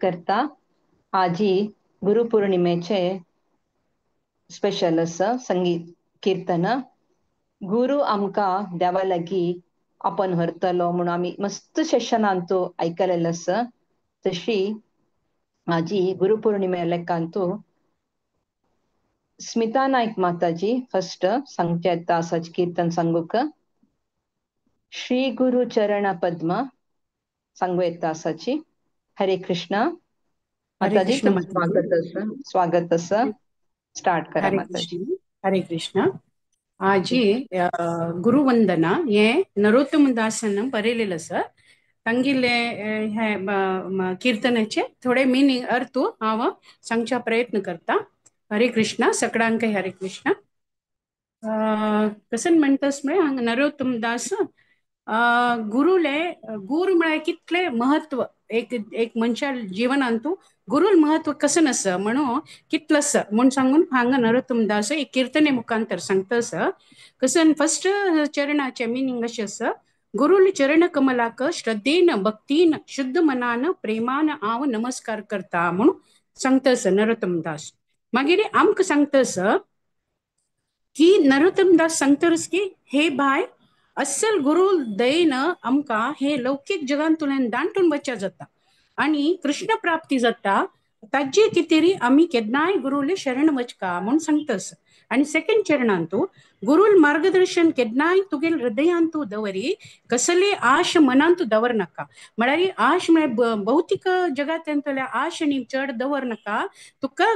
करता. आजी गुरुपौर्णिमेचे स्पेशल आसा संगीत किर्तन. गुरु आमकां देवा लागीं आपण व्हरतलो म्हणून आमी मस्त सेशनांतू आयकलेलें आसा. तशी आजी गुरुपौर्णिमे लेखांतू स्मिता नायक माताजी फर्स्ट सांगचे आसाचे कीर्तन सांगूक. श्री गुरु चरण पद्म सांगू येता आसाची. हरे कृष्णा माताजी, तुमचं स्वागत आसा. स्वागत आसा. स्टार्ट करा माताजी. हरे कृष्णा. आजी गुरुवंदना हे नरोत्तम दासान बरयलेलें आसा. तांगेले हे किर्तनाचे थोडे मिनींग अर्थ हांव सांगच्या प्रयत्न करता. हरे कृष्णा सगळ्यांक हरे कृष्णा. कशें म्हणटास म्हळ्यार हांगा नरोत्तम दास गुरुले गुरु म्हळ्यार कितलें महत्व एक एक मनशा जिवनांतू गुरुल महत्व कशें आसा म्हणून कितलें आसा म्हूण सांगून हांगा नरोत्तम दास एक किर्तने मुखांतर सांगता आसा. कशें फर्स्ट चरणाचें मिनींग अशें आसा. गुरुल चरण कमलाक श्रद्धेन भक्तीन शुद्ध मनान प्रेमान हांव नमस्कार करता म्हूण सांगता आसा नरोत्तम दास. मागीर आमकां सांगता आसा की नरोत्तम दास सांगता की हे भाय अस्सल गुरु दयेन आमकां हे लौकीक जगांतल्यान दांटून वच्चा जाता आनी कृष्ण प्राप्ती जाता. ताजे कितेरी आमी केन्नाय गुरुले शरण वचका म्हूण सांगता आसा. आनी सेकंड चरणांतू गुरुल मार्गदर्शन केन्नाय तुगेल हृदयांतू दवरी कसले आश मनांतू दवर नाका. म्हळ्यार आश म्हळ्यार भौतीक जगांतल्या आश न्ही चड दवर नाका. तुका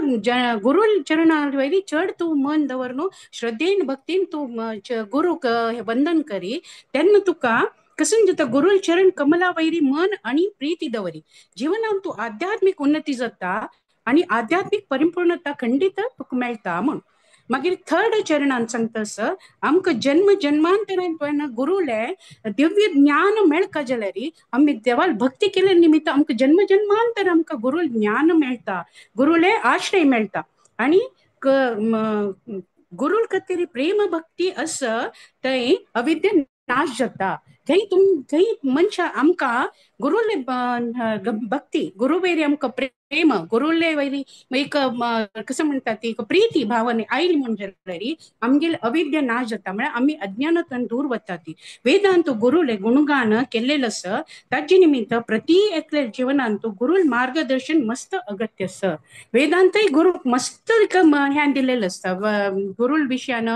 गुरुल चरणा वयली चड तूं मन दवर न्हू श्रद्धेन भक्तीन तूं गुरूक वंदन करी तेन्ना तुका कसन जाता गुरुल चरण कमला वैरी मन आनी प्रीती दवरी जिवनांत तूं आध्यात्मीक उन्नती जाता आनी आध्यात्मीक परिपूर्णता खंडीत तुका मेळटा म्हूण. मागीर थर्ड चरणान सांगता आसा आमकां जन्म जन्मांतरान गुरुले दिव्य ज्ञान मेळका जाल्यार आमी देवाल भक्ती केले निमित्त आमकां जन्म जन्मांतर आमकां गुरुल ज्ञान मेळटा, गुरुले आश्रय मेळटा. आनी गुरुल खातीर प्रेम भक्ती आसा थंय अविद्या नाश जाता. थंय थंय मनशां आमकां गुरुले भक्ती गुरु वयरी आमकां प्रेम गुरुले वयरी एक कशें म्हणटा ती एक प्रिती भावना आयली म्हूण जाल्यार आमगेले अविद्या नाश जाता. म्हळ्यार आमी अज्ञानांतल्यान दूर वता. ती वेदांत गुरुले गुणगान केल्लेलें आसा. ताजे निमित्त प्रति एकल्या जिवनांत गुरुल मार्गदर्शन मस्त अगत्य आसा. वेदांतय गुरूक मस्त हें दिलेलें आसता. गुरुल विशयान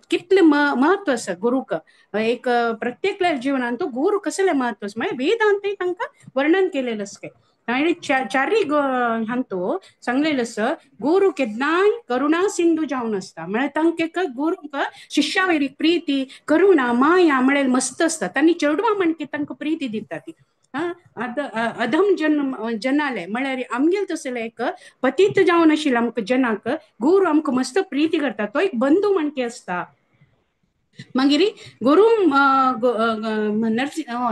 कितलें महत्व आसा गुरूक एक प्रत्येकल्या जिवनांत गुरु कसलें महत्व आसा म्हळ्यार वेदांतय तांकां वर्णन केलेलें आसा. आनी चारी हांतू सांगलेलें आसा गुरु केन्नाय करुणा सिंधू जावन आसता. म्हळ्यार तांकां गुरूक शिष्या वयली प्रिती करुणा माया म्हळ्यार मस्त आसता. तांणी चेडवां म्हणकी तांकां प्रिती दिता ती. अधम जन्म जनाले म्हळ्यार आमगेल तसले एक पतीत जावन आशिल्ले आमकां जनाक गुरु आमकां मस्त प्रिती करता. तो एक बंधू म्हणकी आसता. मागीर गुरु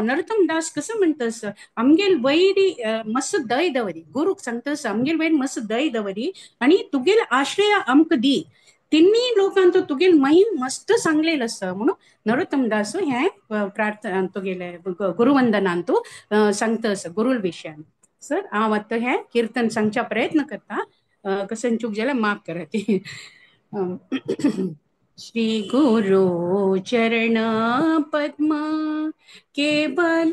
नरोत्तम दास कसो म्हणटा आसा आमगेल वैरी मस्त दय दवरी गुरूक सांगता आसा आमगेल वयर मस्त दय दवरी आनी तुगेल आश्रय आमकां दी. तिन्ही लोकांत तुगेल महिम मस्त सांगलेलें आसा म्हणून नरोत्तम दास हें प्रार्थना तुगेले गुरुवंदनांतू सांगता आसा गुरुल विशयान. सर हांव आतां हें किर्तन सांगच्या प्रयत्न करता. कशें चूक जाल्यार माफ करात. श्री गुरु चरण पद्म केवल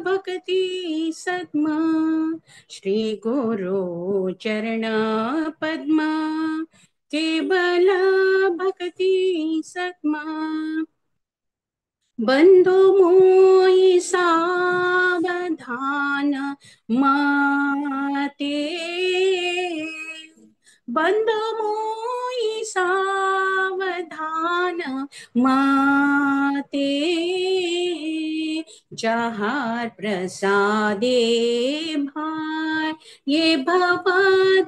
भक्ति सद्म. श्री गुरु चरण पद्म केवल भक्ति सद्म. बंधु मोहि सावधान माते बंधु मोहि सावधान माते. जहार प्रसादे भार ये भव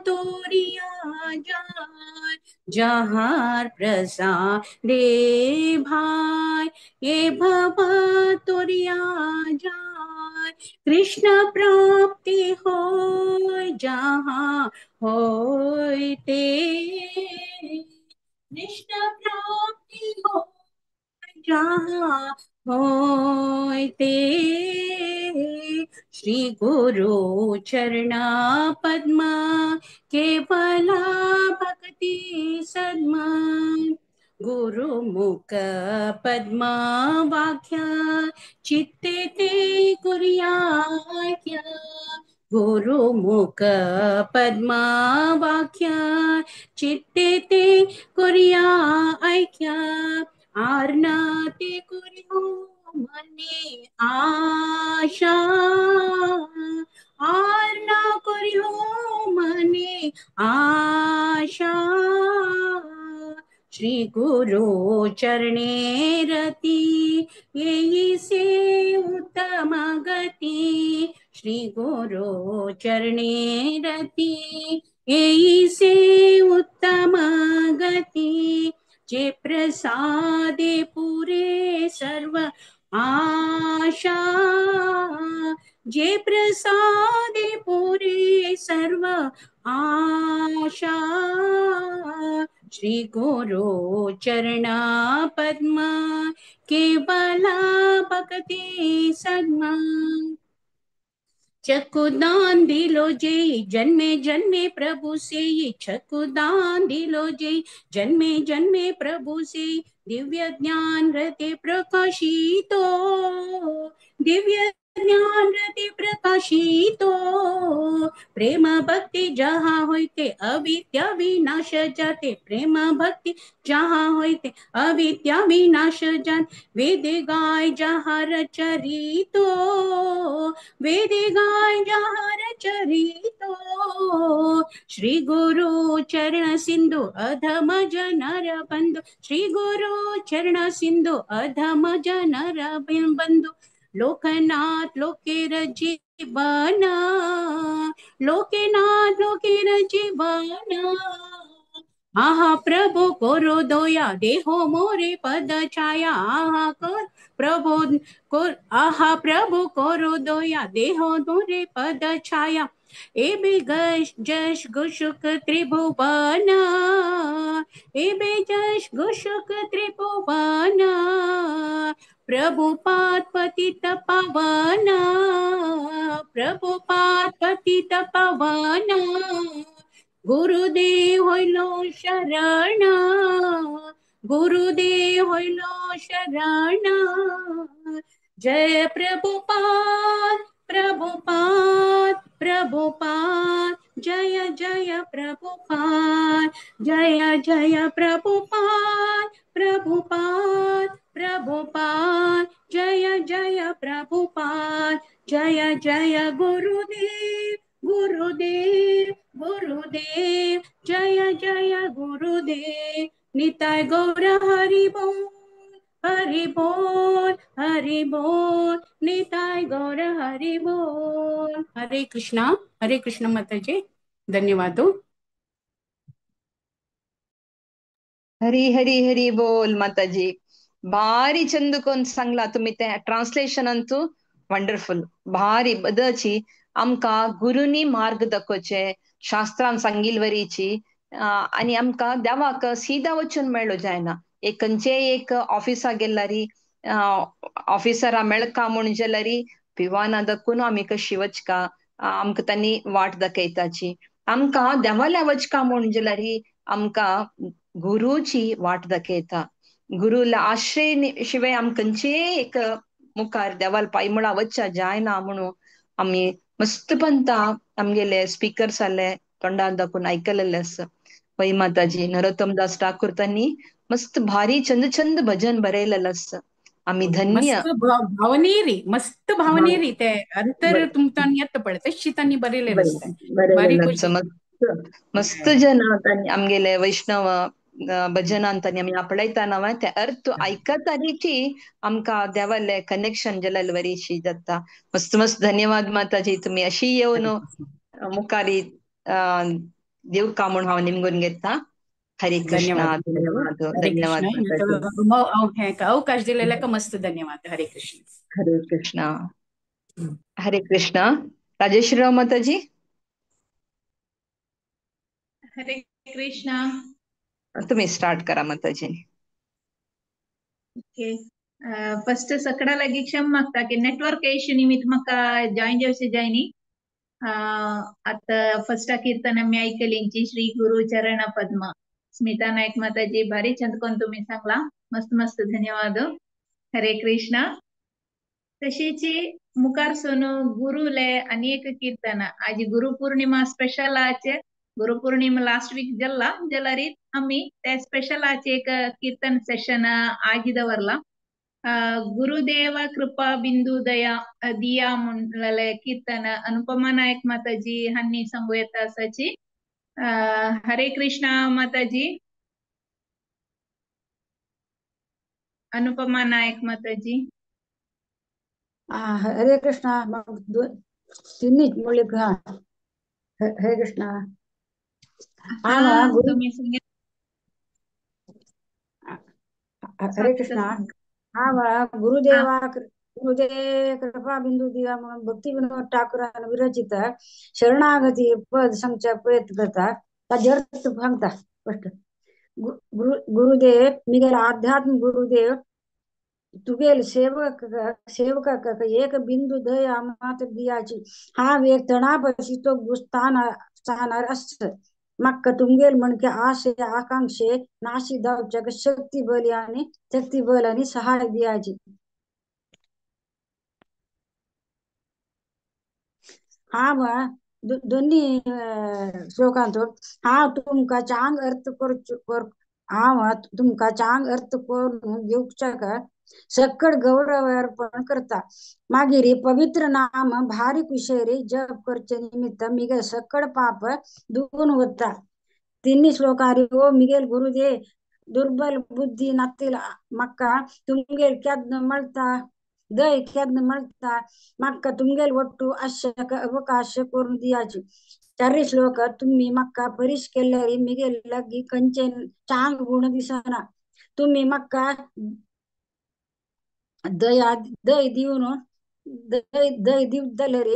तोरिया जाय. जहार प्रसादे भाई ये भव तोरिया जाय. कृष्ण प्राप्ति हो जहाँ होते कृष्ण प्राप्ति हो जहाँ होयते। श्री गुरु चरण पद्मा केवला भक्ति सद्मा। गुरुमुख पद्मा वाक्या चित्ते ते कुर्या। गुरुमुख पद्मा वाक्या चित्ते ते कुर्या ऐक्या। आरना ते कुर्यो मने आशा, आरना कुर्यो मने आशा। श्री गुरु चरणे रति यही से उत्तम गति। श्री गुरु चरणे रति यही से उत्तम गति। जे प्रसादे पूरे सर्व आशा, जे प्रसादे पूरे सर्व आशा। श्री गुरु चरण पद्मा केवला भक्ति सद्मा। चकुदान दिलो जे जन्मे जन्मे प्रभु से, चकुदान दिलो जे जन्मे जन्मे प्रभु से। दिव्य ज्ञान हृदय प्रकाशितो, दिव्य ज्ञान हृदय प्रकाशितो। प्रेम भक्ति जहाँ होते अविद्या विनाश जाते। प्रेम भक्ति जहाँ होते अविद्या विनाश जाते। वेद गाय जहाँ रचरितो, वेद गाय जहाँ रचरितो। श्री गुरु चरण सिंधु अधम जनर बंधु। श्री गुरु चरण सिंधु अधम जनर बंधु। लोकनाथ लोकेर जीवन, लोकनाथ लोकेर जीवन। आहा प्रभु कोरो दया देहो मोरे पद छाया। आहा कर प्रभु को, आहा प्रभु कोरो दया देहो मोरे पद छाया। ए बे गश जश गुशुक त्रिभुवन, ए बे जश गुशुक त्रिभुवन। प्रभुपाद पतित पावन, प्रभुपाद पतित पावन। गुरुदेव होइलो शरण, गुरुदेव होइलो शरण। जय प्रभुपाद प्रभुपाद प्रभुपाद, जय जय प्रभुपाद, जय जय प्रभुपाद प्रभुपाद प्रभुपाद, जय जय प्रभुपाद, जय जय गुरुदेव गुरुदेव गुरुदेव, जय जय गुरुदेव। निताय गौर हरि बोल हरि बोल हरि बोल, निताय गौर हरि बोल। हरे कृष्णा, हरे कृष्ण माताजी, धन्यवाद। हरी हरी हरी बोल माताजी। भारी चंद कोन सांगला तुम्ही ते ट्रान्सलेशन अंतू वंडरफुल भारी बदची। आमकां गुरुनी मार्ग दाखोवचे शास्त्रान सांगिल वरीची आनी आमकां देवाक सीधा वचून मेळ्ळो जायना। एक खंयचेय एक ऑफिसा गेल्यारी ऑफिसरा मेळका म्हूण जाल्यारी पिवाना दाखोवन आमी कशी वचका आमकां तांणी वाट दाखयताची। आमकां देवाल्या वचका म्हूण जाल्यारी आमकां गुरुची वाट दाखयता। गुरुला आश्रय शिवाय आमकां खंयचेय एक मुखार देवाल पायमुळा वच्चा जायना म्हणून आमी मस्त पंता आमगेले स्पिकर्स आले तोंडान दाखोवन आयकलेले आसा। वै माताजी नरोत्तम दास ठाकूर तांणी मस्त भारी चंद चंद भजन बरयलेलें आसा। आमी धन्य मस्त भावनेरी, मस्त भावनेरी ते अंतर तुमकां येता पळय तशी तांणी बरयलेलें आसता। बरयलेलें आसा मस्त मस्त जन तांणी आमगेले वैष्णव भजनान तांणी आमी आपणायता नांव ते अर्थ आयकतारीची आमकां देवाले कनेक्शन जाल्यार वरीशी जाता। मस्त मस्त धन्यवाद माताजी, तुमी अशी येवन मुखारी दिवका म्हूण हांव निमगून घेता। हरे कृष्णा, धन्यवाद, धन्यवाद धन्यवाद। अवकाश दिलेला का मस्त धन्यवाद। हरे कृष्ण, हरे कृष्णा, हरे कृष्णा। राजेश्वरी राव माताजी, हरे कृष्णा। तुम्ही स्टार्ट करा माताजी। ओके। फर्स्ट सकड़ा लागी क्षम मागता की नेटवर्क इश्यू निमित्त म्हाका जॉईन जावचे जायनी. आता फर्स्ट कीर्तन आमी ऐकलींची श्री गुरु चरण पद्म स्मिता नायक माताजी भारी छंद कोण तुम्ही सांगला, मस्त मस्त धन्यवाद. हरे कृष्णा. तशीची मुखार सोनू गुरुले आणि एक कीर्तन आज गुरुपौर्णिमा स्पेशल आचे. गुरुपौर्णिमा लास्ट वीक जल्ला जलारी आम्ही त्या स्पेशल आचे एक कीर्तन सेशन आज दवरला. गुरुदेव कृपा बिंदू दया दिया म्हणलेले कीर्तन अनुपमा नायक माताजी हांनी सांगू येता आसाची. हरे कृष्णा माताजी. अनुपमा नायक माताजी. हरे कृष्णा. तिन्ही मुळे हरे कृष्णा. हरे कृष्णा. हा गुरुदेवा गुरुदेव कृपा बिंदू दिया म्हणून भक्ती विनोद ठाकूरान विरचित शरणागती पद सांगच्या प्रयत्न करता ताजेर अर्थ सांगता. फस्ट गुरुदेव मिगेल आध्यात्म गुरुदेव तुगेल सेवक सेवकाक एक बिंदू दया मात्र दियाची हांव एक तणापशी तो स्थानार आसत. म्हाका तुमगेल म्हणके आशे आकांक्षे नाशी जावच्याक शक्ती बल आणि शक्ती बल आणि सहाय दियाची. हांव दोन्ही श्लोकांत हांव तुमकां चांग अर्थ करचो हांव तुमकां चांग अर्थ करून घेवच्याक सकड गौरव अर्पण करता. मागीर पवित्र नाम भारी कुशेरी जप करचे निमित्त मिगेल सकड पाप धुवून वता. तिन्ही श्लोकारी ओ मिगेल गुरुदेव दुर्बल बुद्धी नातील म्हाका तुमगेल केन्ना मेळटा दय केन्ना मेळटा म्हाका तुमगेल वट्टू आश्याक अवकाश करून दियाची. चारय श्लोक तुम्ही म्हाका परीश केल्यार मिगेल लागीं खंयचे चांग गुण दिसना. तुम्ही म्हाका दया दय दिवन दय दय दिवतलेर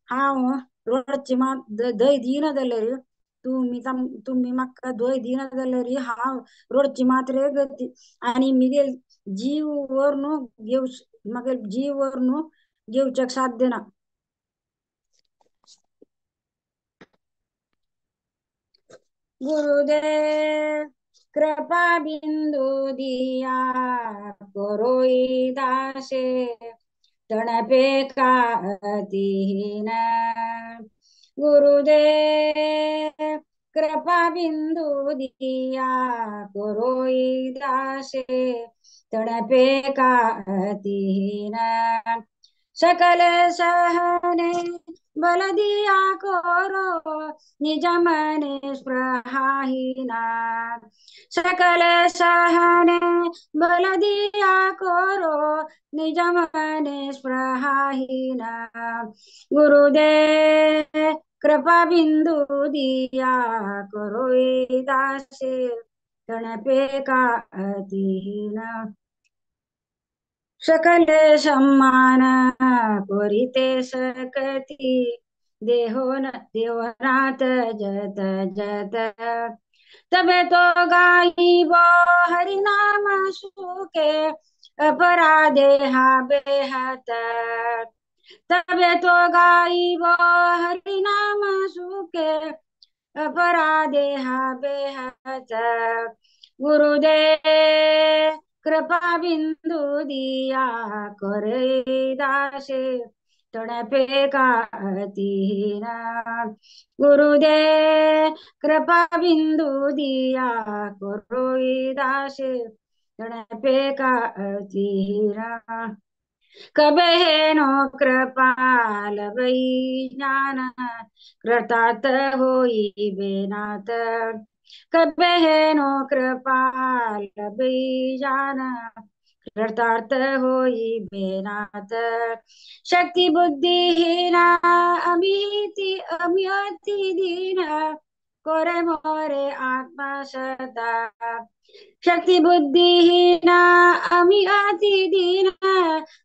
हांव रोडचे मा दय दिना जाल्यार तुम्ही तुम्ही म्हाका दय दिना जाल्यार हांव रोडची मात्रे गती आनी मिगेल जीव व्हरून घेव म्हागे जीव व्हरून घेवच्याक साध्य ना. गुरुदेव कृपा बिंदू दिया करोई दासे तणपे कातीन. गुरुदेव कृपा बिंदू दिया करोई दासे तणपे कातीन. सकल सहने बल दिया करो निज मने स्पृहाहीना. सकल सहने बल दिया करो निज मने स्पृहाहीना. गुरुदेव कृपा बिंदु दिया करो दासे तणपे कातीन. सकल सम्मान करिते सकती देहो देवनाथ जत जत. तबे तो गाइबो हरि नाम सुखे अपराधे हा बेहत. तबे तो गाइबो हरि नाम सुखे अपराधे हा बेहत. गुरुदेव कृपा बिंदु दिया करे दासे तडपे कातीन. गुरुदेव कृपा बिंदु दिया करोई दासे तडपे कातीन. कबे नो कृपाल वै ज्ञान कृतात होई बेनाथ. कबे नो कृपाल वै ज्ञान कृतार्थ होई बेनाथ. शक्ती बुद्धिहीन अमिति अमियति दीन कोरे मोरे आत्मा सदा. शक्ती बुद्धिहीन अमी अति दीन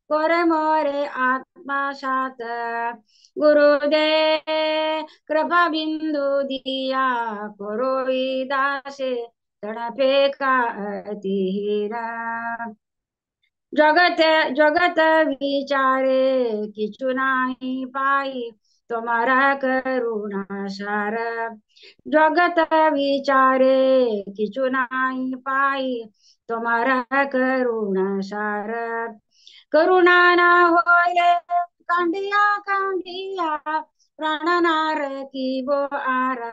कोरे मोरे आत्मा सात. गुरुदेव कृपा बिंदु दिया करोई दासे तडपे कातीरा. जगत जगत विचारे किछु नाही पाई तुम्हारा करुणा सार। जगत विचारे किछु नाही पाई तुम्हारा करुणा सार। करुणा ना होले कांडिया कांडिया प्राणनार की बो आरा।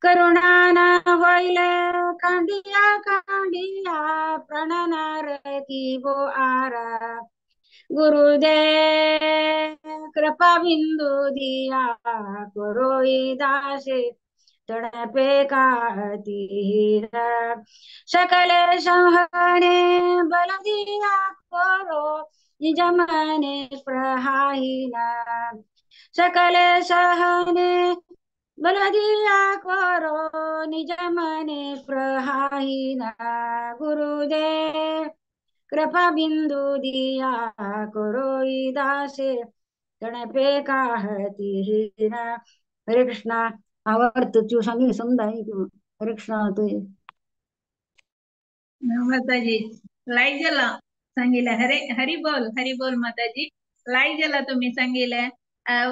करुणा ना होइले कांडिया कांडिया प्राणनार की बो आरा। गुरुदेव कृपा बिंदु दिया करोई दासे तड़पे का तीर। सकले संहने बल दिया करो निज मने स्पृहाहीन। सकले सहने बल दिया करो निज मने स्पृहाहीन। गुरुदेव कृपा बिंदु दिया करोई दासे तड़पे का तीर। हरे कृष्णा। आवर्त सांगी समजा। हरे कृष्णा। माताजी लाईक जाला सांगितलं। हरे हरी बोल हरी बोल माताजी। लाईक जाला तुम्ही सांगितलं।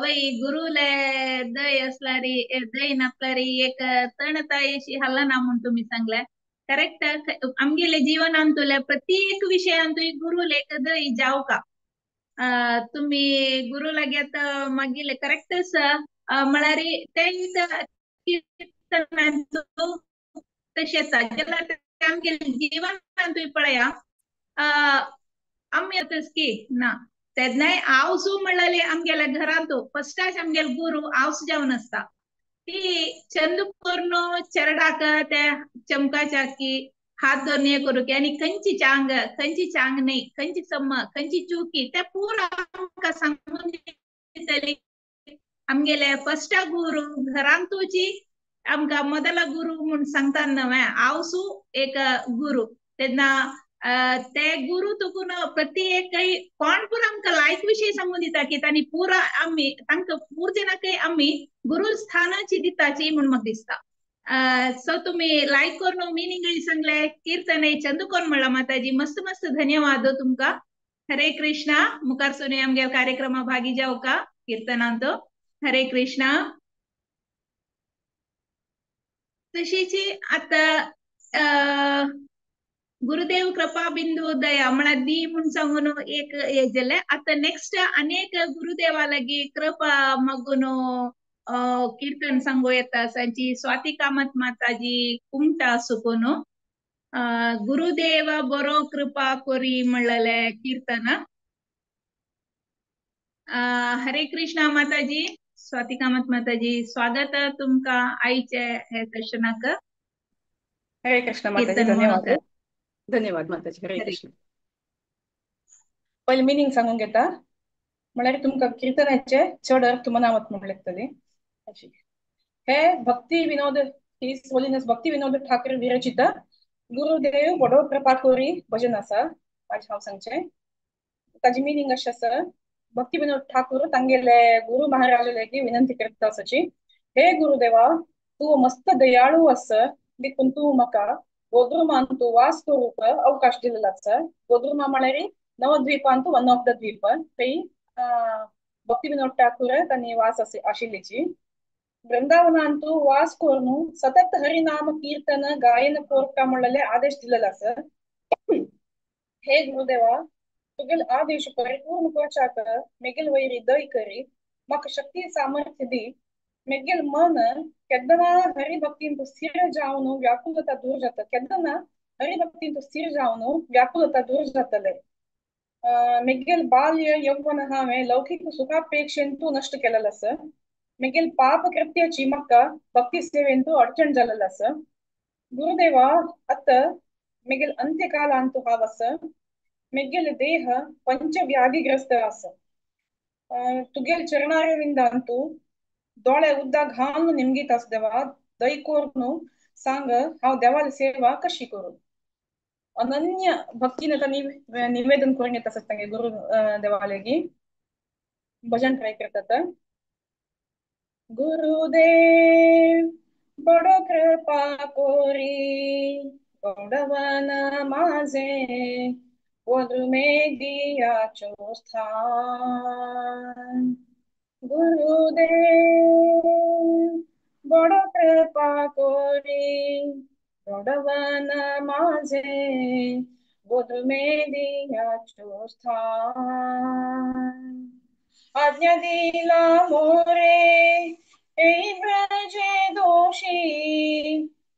वय गुरुले दय असलारी दय नासलारी एक तणतायशी हल्ला ना म्हणून तुम्ही सांगले। करेक्ट। आमगेले जीवनांतुले प्रत्येक विषयांतु गुरुले एक दय जाव का तुम्ही गुरु लागेत मागील करेक्ट म्हळ्यार ते कीर्तनांतु तशेंच आमगेले जीवनांतूय पळया आमी आतां की ना तेन्नाय हांव सू म्हणलेली आमगेल्या घरांतू फस्टाच आमगेले गुरु हांव जावन आसता ती चंद करून चरडाक त्या चमकाच्या की हात धरून हे करूं की आनी खंयची चांग न्ही खंयची सम्म खंयची चुकी ते पुरा आमकां सांगून दितली। आमगेले फस्टा गुरु घरांतूची आमकां मोदला गुरु म्हूण सांगता न्हय हांव सू एक गुरु तेन्ना ते गुरु तुकून प्रत्येक कोण पुरा आमकां लायक विशय सांगून दिता की तांणी पुरा आमी तांकां पुरते आमी गुरु स्थानाची दिताची म्हूण म्हाका दिसता। सो तुम्ही लायक करून मिनिंग सांगले कीर्तन चंद कोण म्हणला माताजी मस्त मस्त धन्यवाद तुमकां। हरे कृष्णा। मुखार सुनी आमगे कार्यक्रमा भागी जाव का कीर्तनांत। हरे कृष्णा। तशीच आता गुरुदेव कृपा बिंदु दया म्हळ्यार दी म्हूण सांगून एक हे जालें। आतां नेक्स्ट अनेक गुरुदेवा लागी कृपा मागून कीर्तन सांगू येता सांची स्वाती कामत माताजी कुमटा सुकून गुरुदेव बरो कृपा कोरी म्हणलेले कीर्तन। हरे कृष्णा माताजी। स्वाती कामत माताजी स्वागत तुमका आईचे हे दर्शनाक। हरे कृष्णा माताजी धन्यवाद। धन्यवाद माताजी। हरे कृष्ण। पयलीं मिनींग सांगूंक घेता म्हळ्यार तुमकां कीर्तनाचे चड अर्थ मनावत म्हूण लागतली। हे भक्ती विनोद his holiness भक्ती विनोद ठाकर विरचित गुरुदेव बडो कृपा कोरी भजन आसा आज हांव सांगचें। ताजी मिनींग अशें आसा। भक्ती विनोद ठाकूर तांगेले गुरु महाराजा लागीं विनंती करता आसाची, हे गुरुदेवा तूं मस्त दयाळू आसा देखून तूं म्हाका गोद्रुमांतू वास करूंक अवकाश दिलेलो आसा। गोद्रुमा म्हळ्यार नवद्वीपांतू वन ऑफ the द्वीप थंय भक्ती विनोद ठाकूर तांणी वास आशिल्लीची। वृंदावनांतू वास करून सतत हरिनाम कीर्तन गायन कोरका म्हणलेले आदेश दिलेलो आसा। हे गुरुदेवा तुगेल आदेश परिपूर्ण करच्याक मेगेल वैरी दय करी म्हाका शक्ती सामर्थ्य दी। मेगेल मन केन्ना हरिभक्तींतू स्थिर जावन व्याकुलता दूर जाता केन्ना हरिभक्तींतू स्थिर जावन व्याकुलता दूर जातले। मेगेल बाल्य यौवन हांवें लौकीक सुखापेक्षेंतू नश्ट केलेलो आसा। मेगेल पाप कृत्याची म्हाका भक्ती सेवेंतू अडचण जालेलो आसा। गुरुदेवा आतां मेगेल अंत्यकालांतू हांव आसा। मेगेल देह पंचव्याधिग्रस्त आसा। तुगेल चरणारविंदांतू दोळे उद्दा घालून निमगीत आस देवा दय कोरून सांग हांव देवाली सेवा कशी करूं। अनन्य भक्तीन तांणी निवेदन करून घेता आसता तांगे गुरु देवा लागीं भजन ट्राय करतात। गुरुदेव बडो कृपा कोरी गोडवन माझे गोद्रुमे दियाचो स्थान। गुरुदेव बड कृपा कोरी गोडवन माझे गोद्रुमे दियाचो स्थान। आज्ञा दिला मोरे एई व्रजे दोषी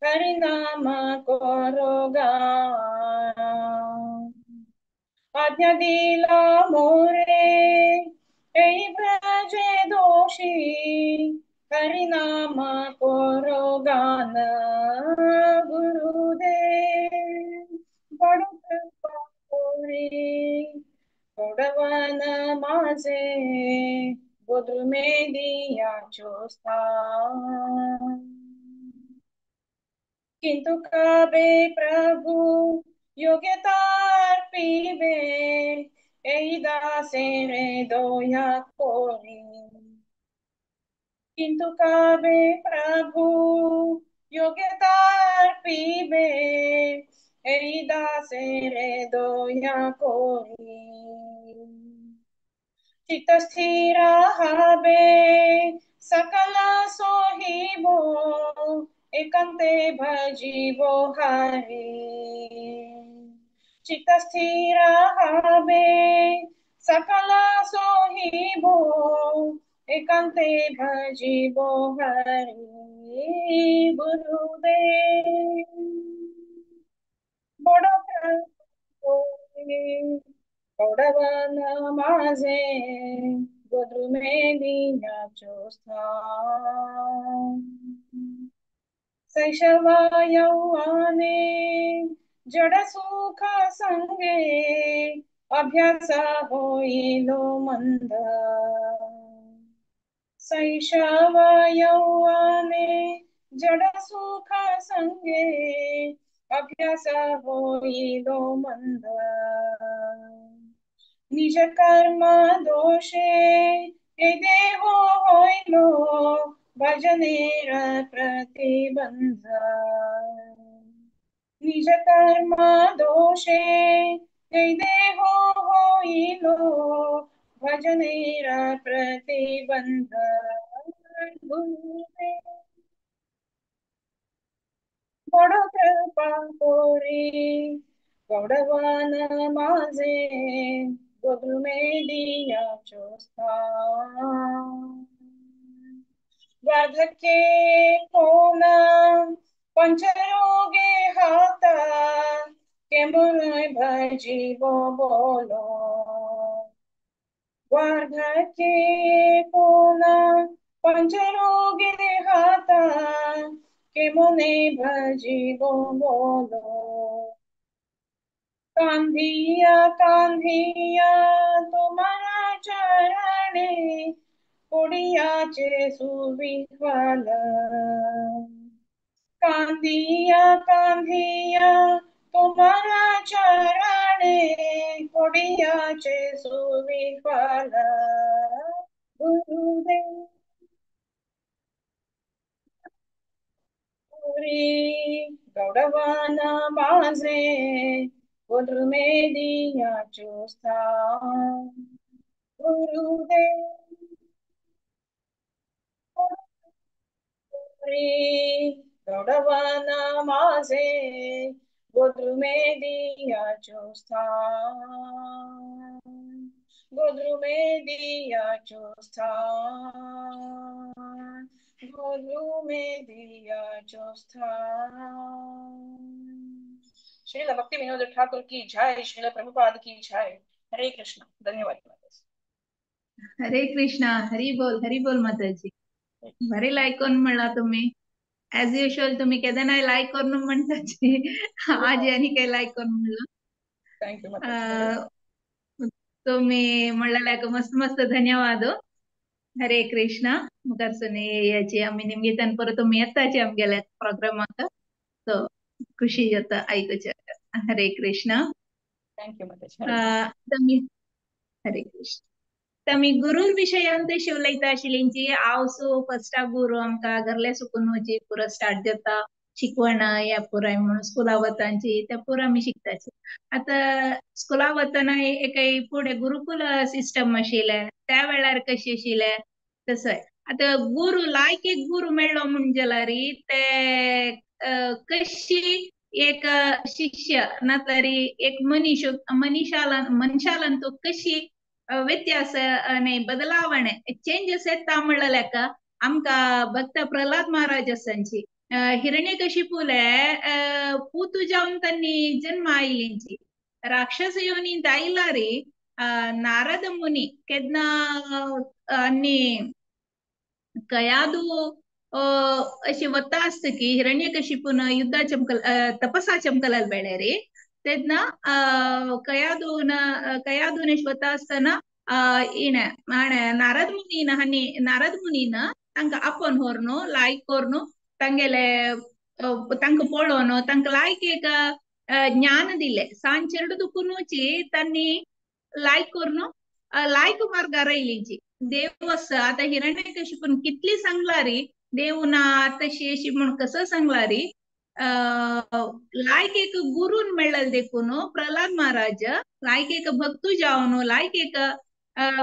हरिनाम करो गान। आज्ञा दिला मोरे एई व्रजे दोषी हरिनाम करो गान। गुरुदेव बड कृपा कोरी गोडवन माझे गोद्रुमे दियाचो स्थान। किंतु कबे प्रभु योग्यता अर्पिबे एई दासेरे दया कोरी। किंतु कबे प्रभु योग्यता अर्पिबे एई दासेरे दया कोरी। चित्त स्थिर हबे सकल सोहिबो एकांते भजिबो हरि। चित्त स्थिर हबे सकल सोहिबो एकांते भजिबो हरि। गुरुदेव बड कृपा कोरी गोडवन माझे गोद्रुमे दियाचो स्थान। शैशव यौवने जड सुख संगे अभ्यास होइलो मंद। शैशव यौवने जड सुख संगे अभ्यास होइलो मंद। निज कर्म दोषे ए देहो होइलो भजनेर प्रतिबंध। निज कर्म दोषे ए देहो होइलो भजनेर प्रतिबंध। गुरुदेव बड कृपा कोरी गोडवन माझे गोद्रुमे दियाचो स्थान। वार्धक्ये कोना पंचरोगे हाता केमन भजिबो बोलो। वार्धक्ये कोना पंचरोगे हाता केमने भजिबो बोलो। कांधिया कांधिया तुम्हारा चरणे कोडियाचे सुविह्वल। कांधिया कांधिया तुम्हारा चरणे कोडियाचे सुविह्वल। गुरुदेव गौडवन माझे गोद्रुमे दियाचो स्थान। गुरुदेव गौडवन माझे गोद्रुमे दियाचो स्थान। गोद्रुमे दियाचो स्थान। गोद्रुमे दियाचो स्थान। श्रील भक्ति विनोद ठाकुर की जय, श्रील प्रभुपाद की जय। हरे कृष्ण। धन्यवाद। हरे कृष्णा। हरी बोल। हरी बोल माताजी। बरे लायक करून म्हणला तुम्ही। ऍज युजल तुम्ही केदनाय लायक करून म्हणताची आज आनी काय लायक करून म्हणला। Thank you. तुम्ही म्हणला मस्त मस्त धन्यवाद। हरे कृष्णा। मुखारसून याची आमी निमगितान परत तुमी येताची आमगेल्या प्रोग्रामाक सो खुशी जाता आयकुच्या। हरे Krishna. Thank you. Hare Krishna. आमी गुरूर विशयांत उलयता आशिल्लींची हांव सो फर्स्टाक गुरू आमकां घरले सुकून वची पुरो स्टार्ट जाता। शिकवण ह्या पुराय म्हणून स्कुला वतांची त्या पुरा आमी शिकताची. आतां स्कुला वतना एक फुडें गुरुकुल सिस्टम आशिल्लें त्या वेळार कशी आशिल्लें तसोय. आतां गुरू लायक एक गुरू मेळ्ळो म्हूण जाल्यार ते कशी एक शिष्य नातल्यार एक मनीस मनीशाला मनशालांतू कशी व्यत्यास आनी बदलावणे चेंजस येता म्हणलें आमकां भक्त प्रल्हाद महाराज आसांची हिरण्यकशिपूले पूतू जावन तांणी जन्म आयिल्लींची राक्षस योनींत आयलारी नारद मुनी केन्ना आनी कयादू अशी वता आसता की हिरण्यकशिपून युद्धा चमकल तपसा चमकलाल बेळेरी तेन्ना कयादून कयादून अशी वता आसतना इणे माणे नारद मुनीन हांणी नारद मुनीन तांकां आपोवन व्हरून लायक करून तांगेले तांकां पळोवन तांकां लायक एक ज्ञान दिलें. सांज चेडू दुखुनूची तांणी लायक करून लायक मार्गार आयलींची. देव आसा आतां हिरण्यकशिपून कितली सांगला री देव ना तशी अशी म्हूण कसो सांगला री लायक एक गुरून मेळ्ळें देखून प्रल्हाद महाराज लायक एक भक्तू जावन लायक एक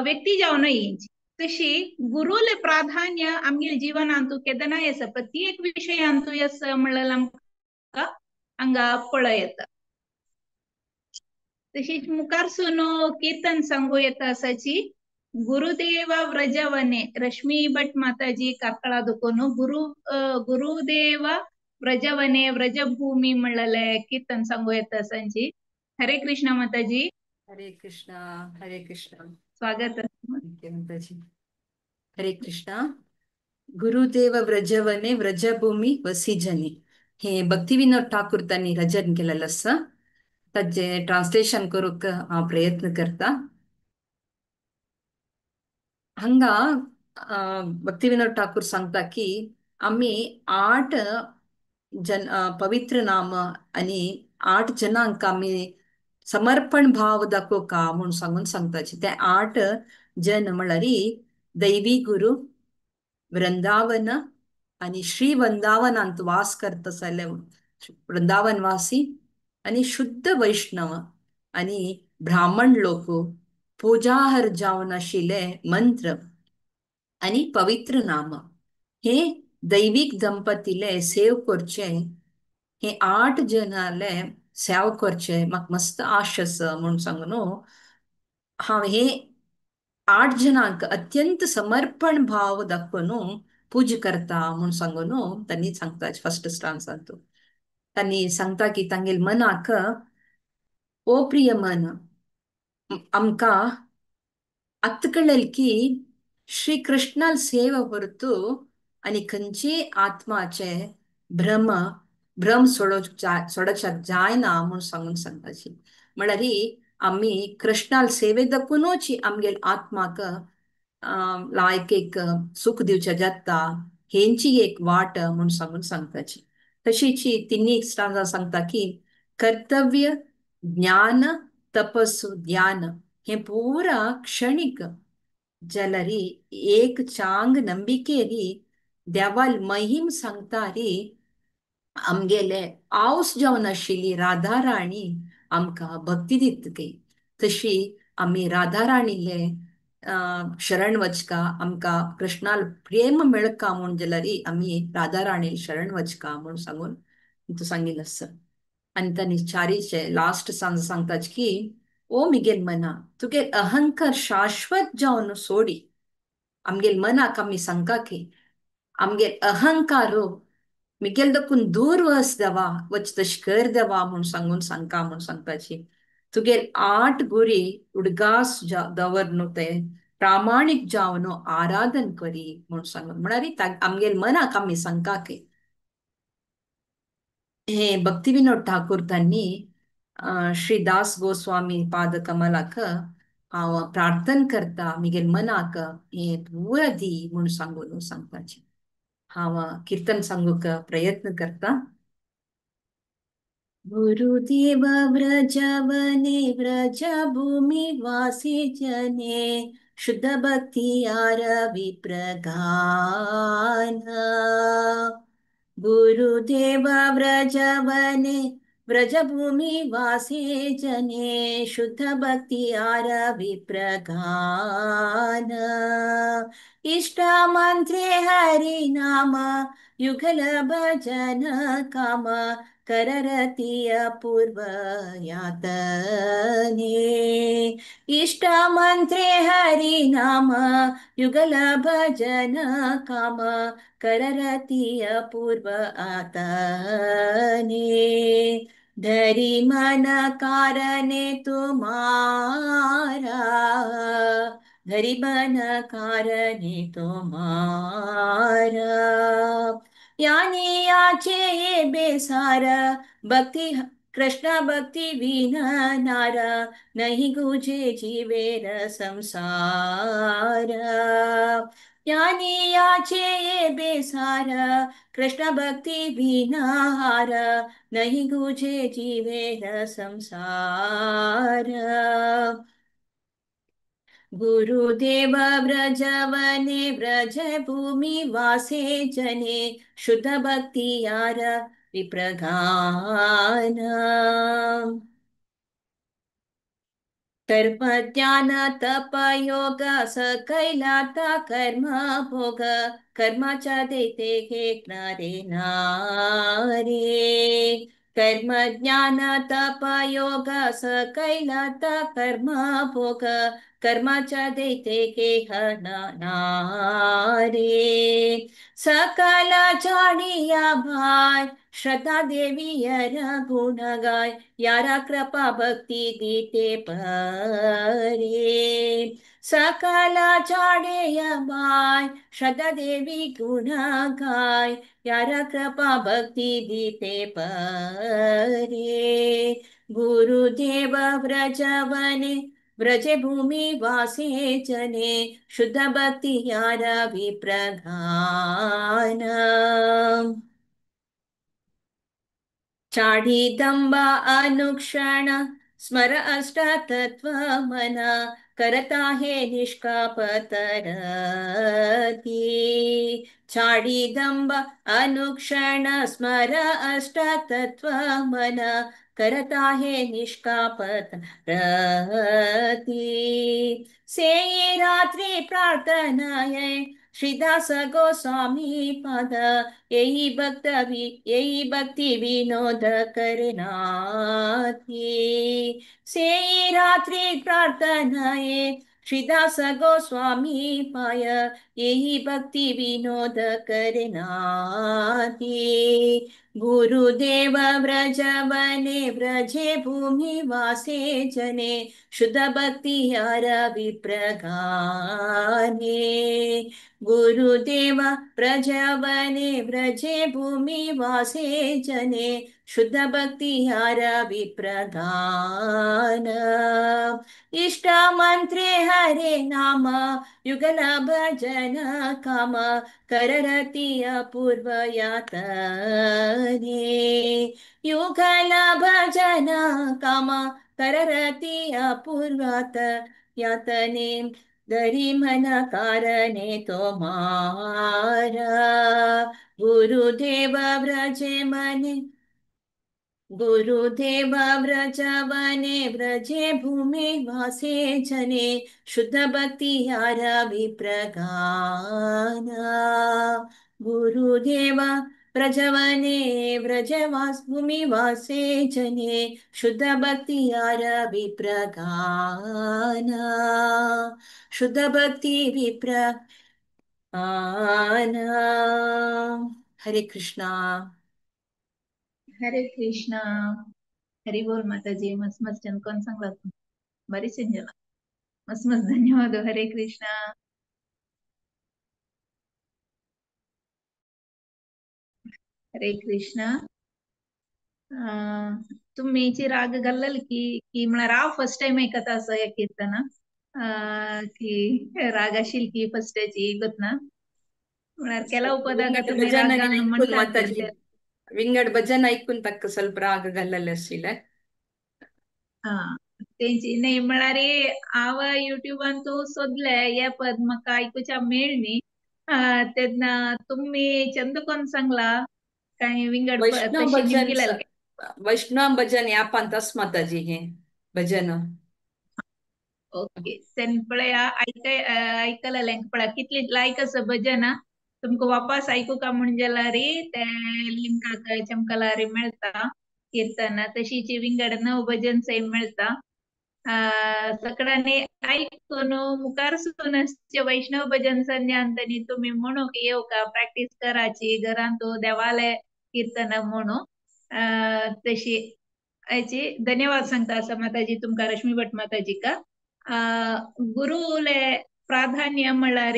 व्यक्ती जावन येयची. तशी गुरुले प्राधान्य आमगे जिवनांतू केदनाय आसा प्रत्येक विशयांतू आसा म्हणल्यार आमकां हांगा पळय येता. तशीच मुखारसून कीर्तन सांगू येता आसाची गुरुदेव व्रजवने रश्मी भट माताजी कार्कळा दुकोन गुरुदेव व्रजवने व्रजभूमी म्हणलें कीर्तन सांगू येता आसांची. हरे कृष्ण माताजी. हरे कृष्ण हरे कृष्ण. स्वागत माताजी. हरे कृष्ण. गुरुदेव व्रजवने व्रजभूमी वसिजने हे भक्तिविनोद ठाकूर तांणी रचन केलेलें आसा. ताजें ट्रान्सलेशन करूंक हांव प्रयत्न करता. हांगा भक्तिविनोद ठाकूर सांगता की आमी 8 जन पवित्र नाम आनी 8 जनांक आमी समर्पण भाव दाखोवका म्हूण सांगून सांगताची. ते 8 जन म्हणल्यार दैवी गुरु वृंदावन आनी श्री वृंदावनांत वास करता जाल्यार वृंदावन वासी आनी शुद्ध वैष्णव आनी ब्राह्मण लोक पूजाहर जावन आशिल्ले मंत्र आनी पवित्र नाम हे दैवीक दंपतीले सेव करचे. हे 8 जनाले सेव करचे म्हाका मस्त आश आसा म्हूण सांगून हांव हे 8 जनांक अत्यंत समर्पण भाव दाखोवन पूजा करता म्हूण सांगून तांणी सांगता. फर्स्ट स्टान्सांत तांणी सांगता की तांगेले मनाक ओ प्रिय मन आमकां आतां कळ्ळें की श्री कृष्णाल सेवा व्हरतू आनी खंयचे आत्माचे भ्रम भ्रम सोडोवच्याक जायना म्हूण सांगून सांगताची. म्हणल्यार आमी कृष्णाल सेवे दाखोवनूच आमगेले आत्माक लायक एक सुख दिवचें जाता हेंची एक वाट म्हूण सांगून सांगताची. तशीच तिन्ही स्टांजा सांगता की कर्तव्य ज्ञान तपस ध्यान हे पूरा क्षणिक जाल्यार एक चांग नंबिकेरी देवाल महिम सांगतारी आमगेले आवस जावन आशिल्ली राधा राणी आमकां भक्ती दितकी. तशी आमी राधा राणीले शरण वचका आमकां कृष्णाल प्रेम मेळका म्हूण जाल्यार आमी राधा राणी शरण वचका म्हूण सांगून तूं सांगिल्लें आसा. आनी तांणी चारीचे लास्ट सांज सांगता की ओ मिगेल मना तुगे अहंकार शाश्वत जावन सोडी. आमगेल मनाक आमी सांगका की आमगेल अहंकार मिगेल दकून दूर वच देवा वच तशें कर देवा म्हूण सांगून सांगका म्हूण सांगताची. तुगेल 8 गुरी उडगास दवर न्हू ते प्रामाणीक जावन आराधन करी म्हूण सांगून म्हळ्यार आमगेल मनाक आमी सांगका की हे भक्तिविनोद ठाकूर तांणी श्री दास गोस्वामी पाद कमलाक हांव प्रार्थना करता मिगेल मनाक हे पुरा दी म्हूण सांगून सांगपाचें. हांव कीर्तन सांगूंक प्रयत्न करता. गुरुदेव व्रजवने व्रजभूमि वासी जने शुद्ध भक्ति आरवि प्रगान. गुरुदेव व्रजवने व्रजभूमि वासे जने शुद्ध भक्ति आर विप्रगान। इष्ट मंत्रे हरि नाम युगल भजन काम कररति अपूर्व यातने। इष्ट मंत्रे हरि नाम युगल भजन काम कररति अपूर्व आतने। धरि मन कारणे तुम्हारा धरि मन कारणे तुम्हारा। यानी याचे बेसार भक्ति कृष्ण भक्ति बिना नारा नहीं गुजे जीवेर संसार। यानी याचे बेसार कृष्ण भक्ति बिना हार नहीं गुजे जीवेर संसार। गुरुदेव व्रजवने व्रज भूमि वासे जने शुद्ध भक्ति यार विप्रगान। कर्म ज्ञान तप योग सकैलाता कर्म भोग कर्माचा देते हे नारे नारे। कर्म ज्ञान तप योग सकैलाता कर्म भोग कर्माचा देते के नारे। सकल जाणिया भाय श्रद्धा देवी यर गुण गाय यारा कृपा भक्ती दीते परे। सकल जाणिया भाय श्रद्धा देवी गुण गाय यारा कृपा भक्ती दीते परे। गुरुदेव व्रजवने व्रज भूमि वासे जने शुद्ध भक्ति यार विप्रधान। चाढ़ी दंबा अनुक्षण स्मर अष्ट तत्व मन करता है निष्कापतरती। चाढ़ी दंब अनुक्षण स्मर अष्ट तत्व मन करता है निष्कापतरती। से रात्रि प्रार्थना है श्रीदास गोस्वामी पद यही भक्ति विनोद करनाथी। से रात्रि प्रार्थना है श्रीदास गोस्वामी पाय यही भक्ति विनोद करनाथी। गुरुदेव व्रजवने व्रजे भूमि वासे जने शुद्ध भक्ति हर विप्रगाने। गुरुदेव व्रजवने व्रजे भूमि वासे जने शुद्ध भक्ति हर विप्रगान। इष्ट मंत्रे हरे नाम युगल भजन काम कररति अपूर्व यातने। युगल भजन काम कररति अपूर्वात यातने। धरि मन कारणे तुम्हारा गुरुदेव व्रजे मने गुरुदेव व्रजवने व्रजे भूमि वासे जने शुद्ध भक्ति यार विप्रगान। गुरुदेव व्रजवने व्रजवास भूमि वासे जने शुद्ध भक्ति यार विप्रगान। शुद्ध भक्ति विप्रगान। हरे कृष्णा। हरे कृष्णा। हरी बोल माताजी। मस्त मस्त चंद सांगला बरी चेंज मस्त मस्त धन्यवाद। हरे कृष्णा। हरे कृष्णा। तुम्ही राग घाल्लल की की म्हळ्यार हांव फर्स्ट टायम ऐकता असो ह्या कीर्तना की राग आशिल की फर्स्टाची गोतना म्हळ्यार केला उपदाग तुम्ही राग घालून म्हणटा. विंगड भजन ऐकून तक्क ಸ್ವಲ್ಪ राग घाल्लले आशिल्ले. हा तेंची न्ही म्हळ्यार हांव युट्यूबान तूं सोदले हे पद म्हाका आयकुच्या मेळ्ळी तेन्ना तुमी चंद कोन्न सांगला कांय विंगड वैष्णव तशी भजन, निमगिलेले. वैष्णव भजन ॲपांत आस माताजी हे भजन. ओके, तेन पळया आयकय आयकलेलें पळया कितली लायक आसा भजन. तुमकां वापस आयकुका म्हण जाल्यार ते लिंकाक चमकलारी मेळटा कीर्तन. तशीच विंगड नव भजन सय मेळटा. सगळ्यांनी आयकून मुखार सून वैष्णव भजन संध्यांतनी तुमी म्हणूंक येवका, प्रॅक्टीस कराची घरांत देवाले कीर्तन म्हणू. तशी हेची धन्यवाद सांगता आसा माताजी तुमकां, रश्मी भट माताजीका. गुरुले प्राधान्य म्हणल्यार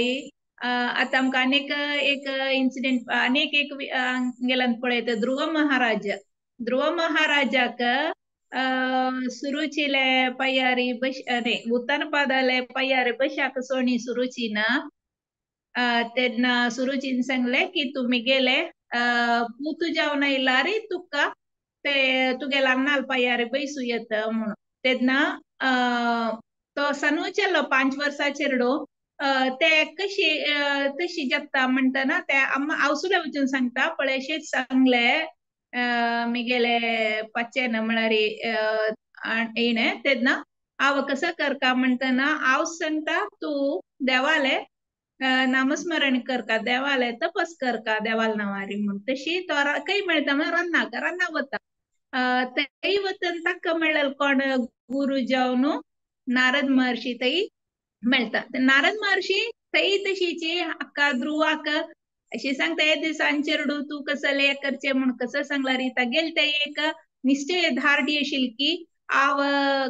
आतां आमकां अनेक एक इन्सिडेंट, अनेक एक गेल्यान पळयता. ध्रुव महाराज, ध्रुव महाराजाक सुरुचिले पयारी बश न्ही उत्तनपादाले पयारी बशाक सोणी सुरुचिना. तेन्ना सुरुचीन सांगले की तुमी गेले पूत जावन येयलारी तुका ते तुगेल्या अन्नाल पायारी बैसू येता म्हणून. तेन्ना तो सनू चेलो 5 वर्सां चेडो ते कशी तशी जाता म्हणटना ते आवसुले वचून सांगता पळयशेच सांगले मिगेले पच्चेन म्हळ्यार येणे. तेन्ना हांव कसो करका म्हणटना हांव सांगता तूं देवाले नामस्मरण करका, देवाले तपस करका, देवाल नांवारी म्हूण. तशी तो खंय मेळटा म्हळ्यार रान्नाक, रान्ना वता. थंय वतन ताका मेळ्ळें कोण गुरू जावन नारद महर्षी थंय मेळटा. नारद महर्षी थंय तशीची अक्का ध्रुवाक अशी सांगता हे दिसान चेडू तूं कसले करचें म्हूण कसो सांगला री. तागेले ते एक निश्चय धार्ढ्य आशिल्ली की हांव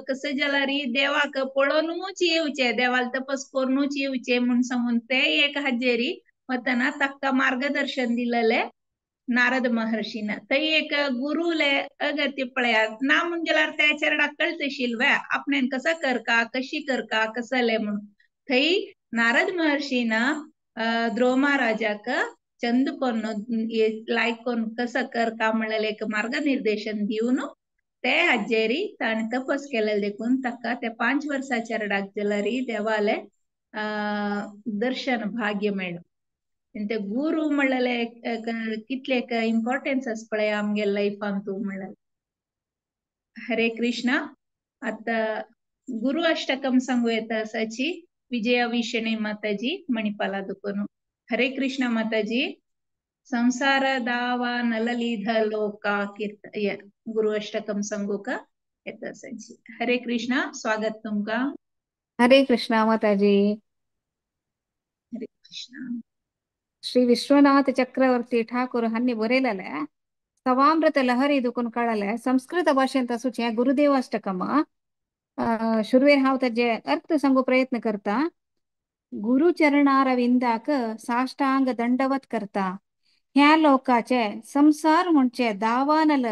कसं जाल्यार देवाक पळोवनूच येवचें, देवाल तपस करूनूच येवचें म्हूण सांगून ते एक हाजेरी वतना ताका मार्गदर्शन दिलेलें नारद महर्षीन. थंय एक गुरुले अगत्य पळयात ना म्हूण जाल्यार त्या चेरडाक कळतशिल्ले आपणेन कसो करका, कशी करका, कसले म्हूण. थंय नारद महर्षीन ध्रुव महाराजाक चंद कोन्न लायक कोन्न कसो करका म्हणलें एक मार्गनिर्देशन दिवन ते हाजेरी ताणें तपस केलें देखून ताका ते 5 वर्सां चेरडाक जाल्यार देवाले दर्शन भाग्य मेळ्ळें. ते गुरू म्हणलेले कितले इम्पॉर्टन्स आसा पळय आमगे लायफान तूं म्हणलें. हरे कृष्णा. आतां गुरु अष्टकम सांगू येता आसाची विजया विशणे माताजी मणिपाला दुकोन. हरे कृष्णा माताजी. संसार दावा नललीध लोका कीर्त गुरु अष्टकम सांगू का येता आसाची. हरे कृष्णा, स्वागत तुमका. हरे कृष्णा माताजी. हरे कृष्णा. श्री विश्वनाथ चक्रवर्ती ठाकूर हांणी बरयलेलें सवामृत लहरी दुकून कळले संस्कृत भाशेंत आसूचें गुरुदेवाष्टकम. शुरवेर हांव ताजे अर्थ सांगू प्रयत्न करता. गुरुचरणारविंदाक साष्टांग दंडवत करता. ह्या लोकाचे संसार म्हणचे दावानल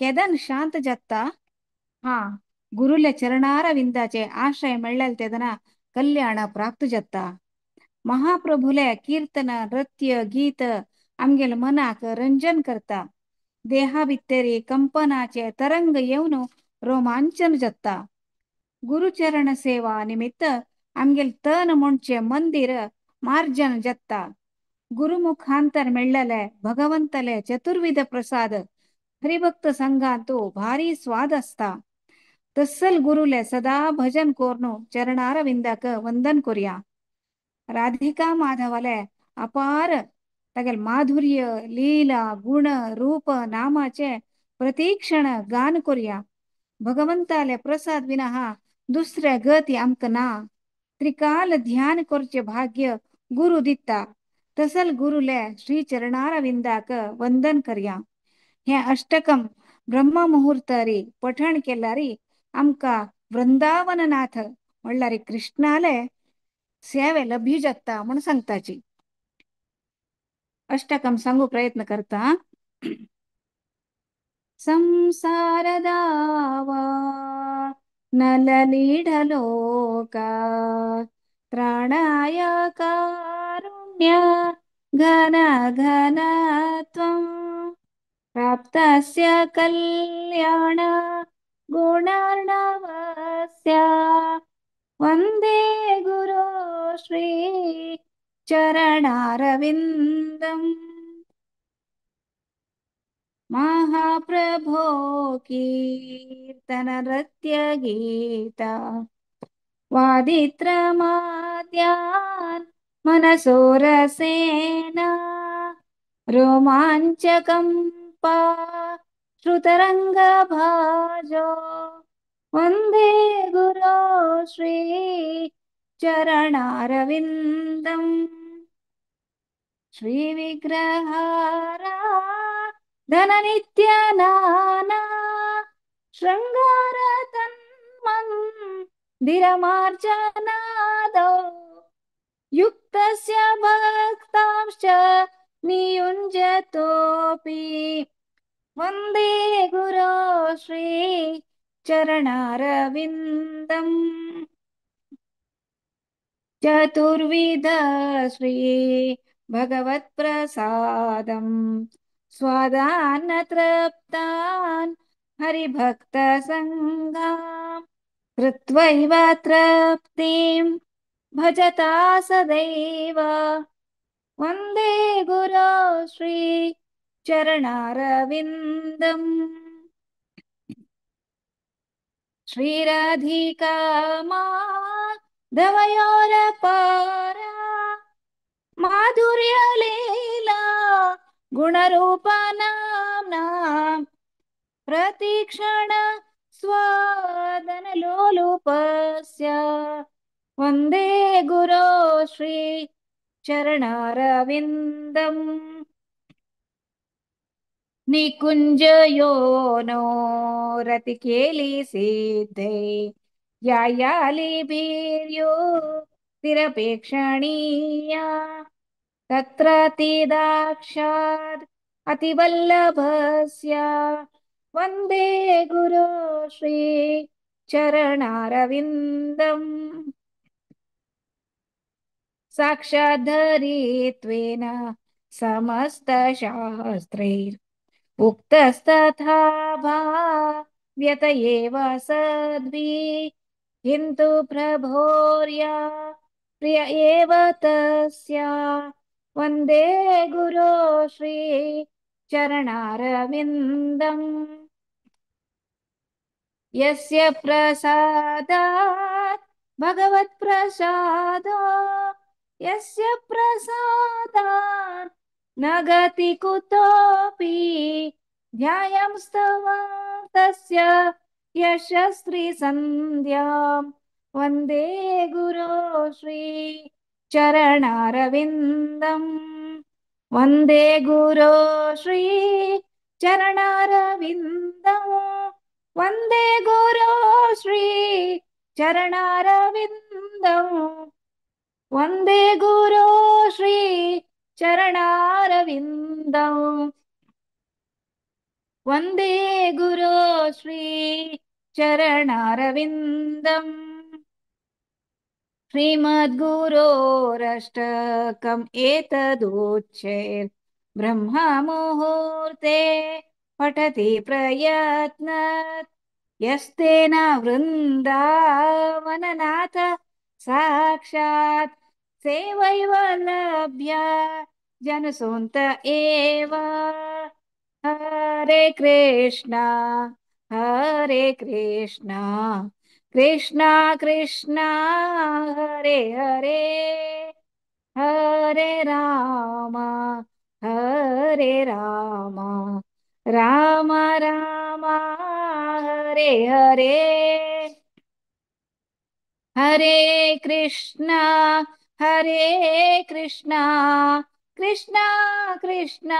केदन शांत जाता. हा गुरुले चरणारविंदाचे आश्रय मेळ्ळेल तेदना कल्याण प्राप्त जाता. महाप्रभुले कीर्तन नृत्य गीत आमगेल मनाक रंजन करता. देहा भितरी कंपनाचे तरंग येवन रोमांचन जाता. गुरुचरण सेवा निमित्त आमगेल तन म्हणचे मंदिर मार्जन जाता. गुरुमुखांतर मेळ्ळेले भगवंतले चतुर्विध प्रसाद हरिभक्त संघांतु भारी स्वाद असता. तस्सल गुरुले सदा भजन कोरनु चरणारविंदाक वंदन कोरया. राधिका माधवाले अपार तागेल माधुर्य लीला गुण रूप नामाचे प्रतीक्षण गान कोरया. भगवंताले प्रसाद विना हा दुसऱ्या गती आमकां ना. त्रिकाल ध्यान करचे भाग्य गुरु दिता. तसल गुरुले श्री चरणारविंदाक वंदन करया. हे अष्टकम ब्रह्म मुहूर्तारी पठण केल्यारी आमकां वृंदावननाथ म्हणल्यार कृष्णाले सेवे लभ्य जाता म्हूण सांगताची. अष्टकम सांगू प्रयत्न करता. संसार दावा नललीढलोका त्राणाय कारुण्य घन घनत्वं प्राप्तस्य कल्याण गुणार्णवस्य वंदे गुरो श्री चरणारविन्दम्. महाप्रभो कीर्तन नृत्य गीता वादित्रमाद्यान् मनसोरसेन रोमाञ्चकम्पा श्रुतरङ्गभाजो वन्दे गुरो श्री चरणारविन्दम् श्रीविग्रहारा धननित्यनाना शृङ्गारतन्मन्दिरमार्जनादौ युक्तस्य भक्तांश्च नियुञ्जतोऽपि वन्दे गुरो श्री चरणारविन्दम् चतुर्विध श्री भगवत्प्रसादम् स्वादान्न तृप्तान् हरिभक्तसङ्गाम् कृत्वैव तृप्तिं भजता सदैव वन्दे गुरो श्री चरणारविन्दम् श्रीराधिका माधवयोरपारा माधुर्यलीला गुणरूपनाम्ना प्रतिक्षण स्वादनलोलुपस्य वन्दे गुरो श्री चरणारविन्दम् निकुञ्जयो नो रतिकेली सिद्धे यायालिभिर्यो तिरपेक्षणीया तत्रतिदाक्षाद् अतिवल्लभस्य वन्दे गुरो श्री चरणारविन्दम् साक्षाद्धरित्वेन समस्तशास्त्रैर् उक्तस्तथा भाव्यत एव सद्भिः किन्तु प्रभोर्या प्रिय एव तस्य वन्दे गुरो श्री चरणारविन्दम् यस्य प्रसादात् भगवत्प्रसादो यस्य प्रसादात् न गति कुतोऽपि ध्यायंस्तव तस्य यशस्त्रिसन्ध्यां वन्दे गुरो श्री चरणारविन्दम् वन्दे गुरो श्री चरणारविन्दम् वन्दे गुरो श्री चरणारविन्दम् वन्दे गुरो श्री चरणारविन्दम् वन्दे गुरो श्री चरणारविन्दम् श्रीमद्गुरोरष्टकम् एतदुच्चैर् ब्रह्ममुहूर्ते पठति प्रयत्नत् यस्तेन वृन्दावननाथ साक्षात् सेवैव लभ्या जनसोऽन्त एव। हरे कृष्णा हरे कृष्णा कृष्णा कृष्णा हरे हरे हरे राम हरे राम राम राम हरे हरे हरे कृष्णा हरे कृष्णा कृष्णा कृष्णा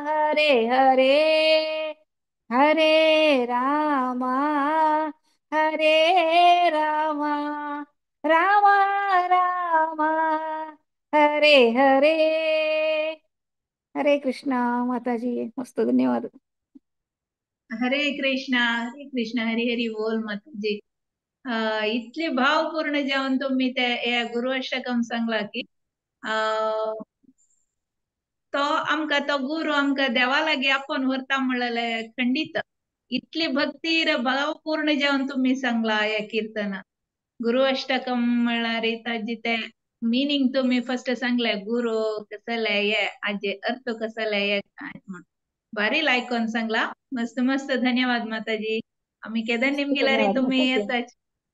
हरे हरे हरे राम हरे राम राम राम हरे हरे। हरे कृष्णा माताजी, मस्त, धन्यवाद। हरे कृष्णा हरे कृष्णा हरी हरी बोल माताजी। इतले भावपूर्ण जावन तुम्ही ते ह्या गुरु अष्टकम सांगला की तो आमकां तो गुरु आमकां देवा लागीं आपोवन व्हरता म्हणलें खंडीत। इतली भक्ती भावपूर्ण जावन तुम्ही सांगला ह्या कीर्तना। गुरु अष्टकम म्हणल्यार ताजी ते मिनींग तुम्ही फर्स्ट सांगले, गुरु कसले हे हाजे अर्थ कसले हे म्हण भारी लायकोन सांगला, मस्त मस्त धन्यवाद माताजी. आमी केदन निमगेल्यार धन्यवाद तुमी माताजी. येता,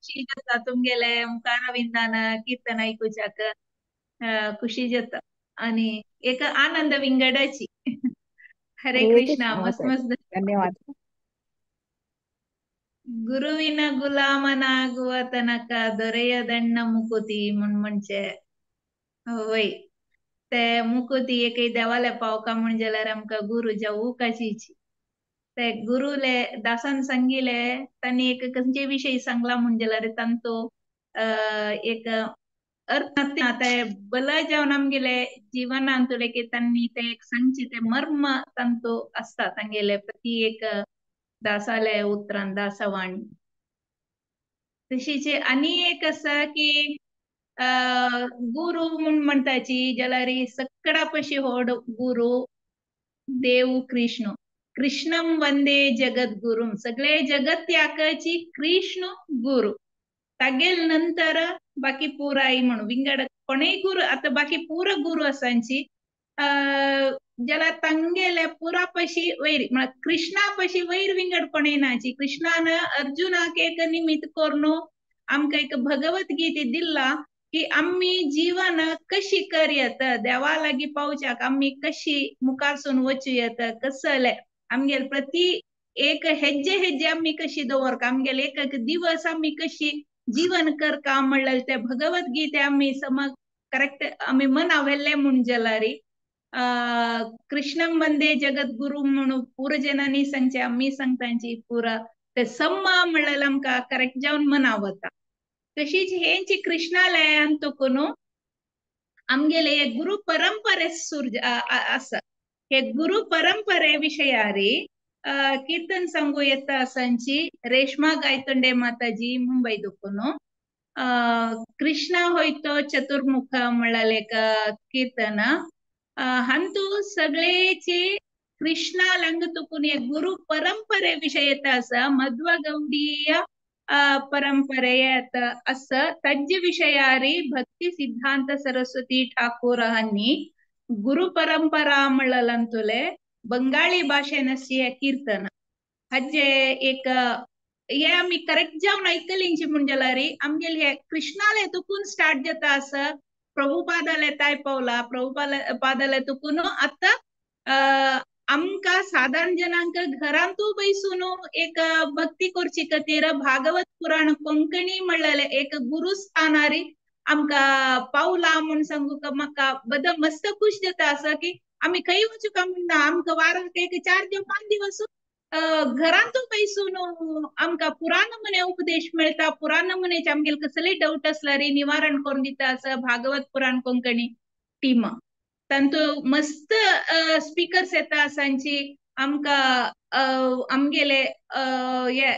खुशी जाता तुमगेले मुखारविंदान कीर्तन आयकुच्याक खुशी जाता आणि एक आनंद विंगडाची. हरे हरे कृष्णा, कृष्ण मस्त माताजी, मस्त. धन्यवाद. ಗುರುವಿನ ಗುಲಾಮನಾಗುವ ತನಕ ದೊರೆಯದಣ್ಣ ಮುಕುತಿ म्हण म्हणचे वय ते मुकुती एकय देवाले पावका म्हण जाल्यार आमकां गुरु जावूकाचीची. ते गुरुले दासान सांगिले तांणी एक खंयचे विशय सांगला म्हण जाल्यार तांचो एक अर्थ ना, ते बल जावन आमगेले जिवनांतुले की तांणी ते एक सांगचे ते मर्म तांचो आसता तांगेले प्रती एक दासाले उतरान दासवाणी. तशीच आनी एक आसा की गुरु म्हूण म्हणटाची जाल्यार सगळ्या पशी व्हड गुरु देव कृष्ण. कृष्णम वंदे जगद्गुरुम, सगळे जगत त्याकाची कृष्ण गुरु. तागेल नंतर बाकी पुराय म्हणून विंगड कोणूय गुरु आतां बाकी पुरा गुरु आसांची ज्याला तांगेले पुरा पशी वैर म्हळ्यार कृष्णा पशी वैर विंगड कोणूय नाची. कृष्णान अर्जुनाक एक निमित्त करून आमकां एक भगवत गीते दिल्ला की आमी जीवन कशी करयत, देवा लागीं पावच्याक आमी कशी मुखारसून वचूं येता, कसले आमगेले प्रती एक हेज्जे हेज्जे आमी कशी दवरका, आमगेले एक एक दिवस आमी कशी जीवन करका म्हणलें ते भगवत गीते आमी समज करेक्ट आमी मना व्हेल्ले म्हूण जाल्यार कृष्णम वंदे जगद्गुरु म्हणून पुरा जनांनी सांगचे आमी सांगतांची पुरा ते सम्मा म्हणलें आमकां करेक्ट जावन मना वता. तशीच हेंची कृष्णालयान तुकून आमगेले हे गुरु परंपरे सूर आसा. हे गुरु परंपरे विशयारी कीर्तन सांगू येता आसांची रेश्मा गायतोंडे माताजी मुंबई दुकून कृष्णा होयतो चतुर्मुख म्हणलें एक कीर्तन. हांतू सगळेचे कृष्णा लंग तुकून हे गुरु परंपरे विशय येता आसा. मध्व गौडीय परंपरे येता आसा. ताजे विशयारी भक्ती सिद्धांत सरस्वती ठाकूर हांणी गुरु परंपरा म्हणलांतुले बंगाळी भाशेन अशी कीर्तन हाजे एक हे आमी करेक्ट जावन आयकलींची म्हण जाल्यार आमगेले हे कृष्णाले तुकून स्टार्ट जाता आसा. प्रभुपादाले ताय पावला, प्रभुपादाले तुकून आतां आमकां साधारण जनांक घरांतू बैसून एक भक्ती करची खातीर भागवत पुराण कोंकणी म्हणलेले एक गुरुस्थानारी आमकां पावला म्हूण सांगूंक म्हाका बद मस्त खूश जाता आसा की आमी खंय वचूंक म्हणना, आमकां वाराक एक 4 दिवस 5 दिवस घरांतू बैसून आमकां पुराण म्हणे उपदेश मेळटा. पुराण म्हण्याचे आमगेले कसलेय डावट आसल्यार निवारण करून दिता आसा भागवत पुराण कोंकणी टीम. तांतू मस्त स्पिकर्स येता आसांची आमकां आमगेले हे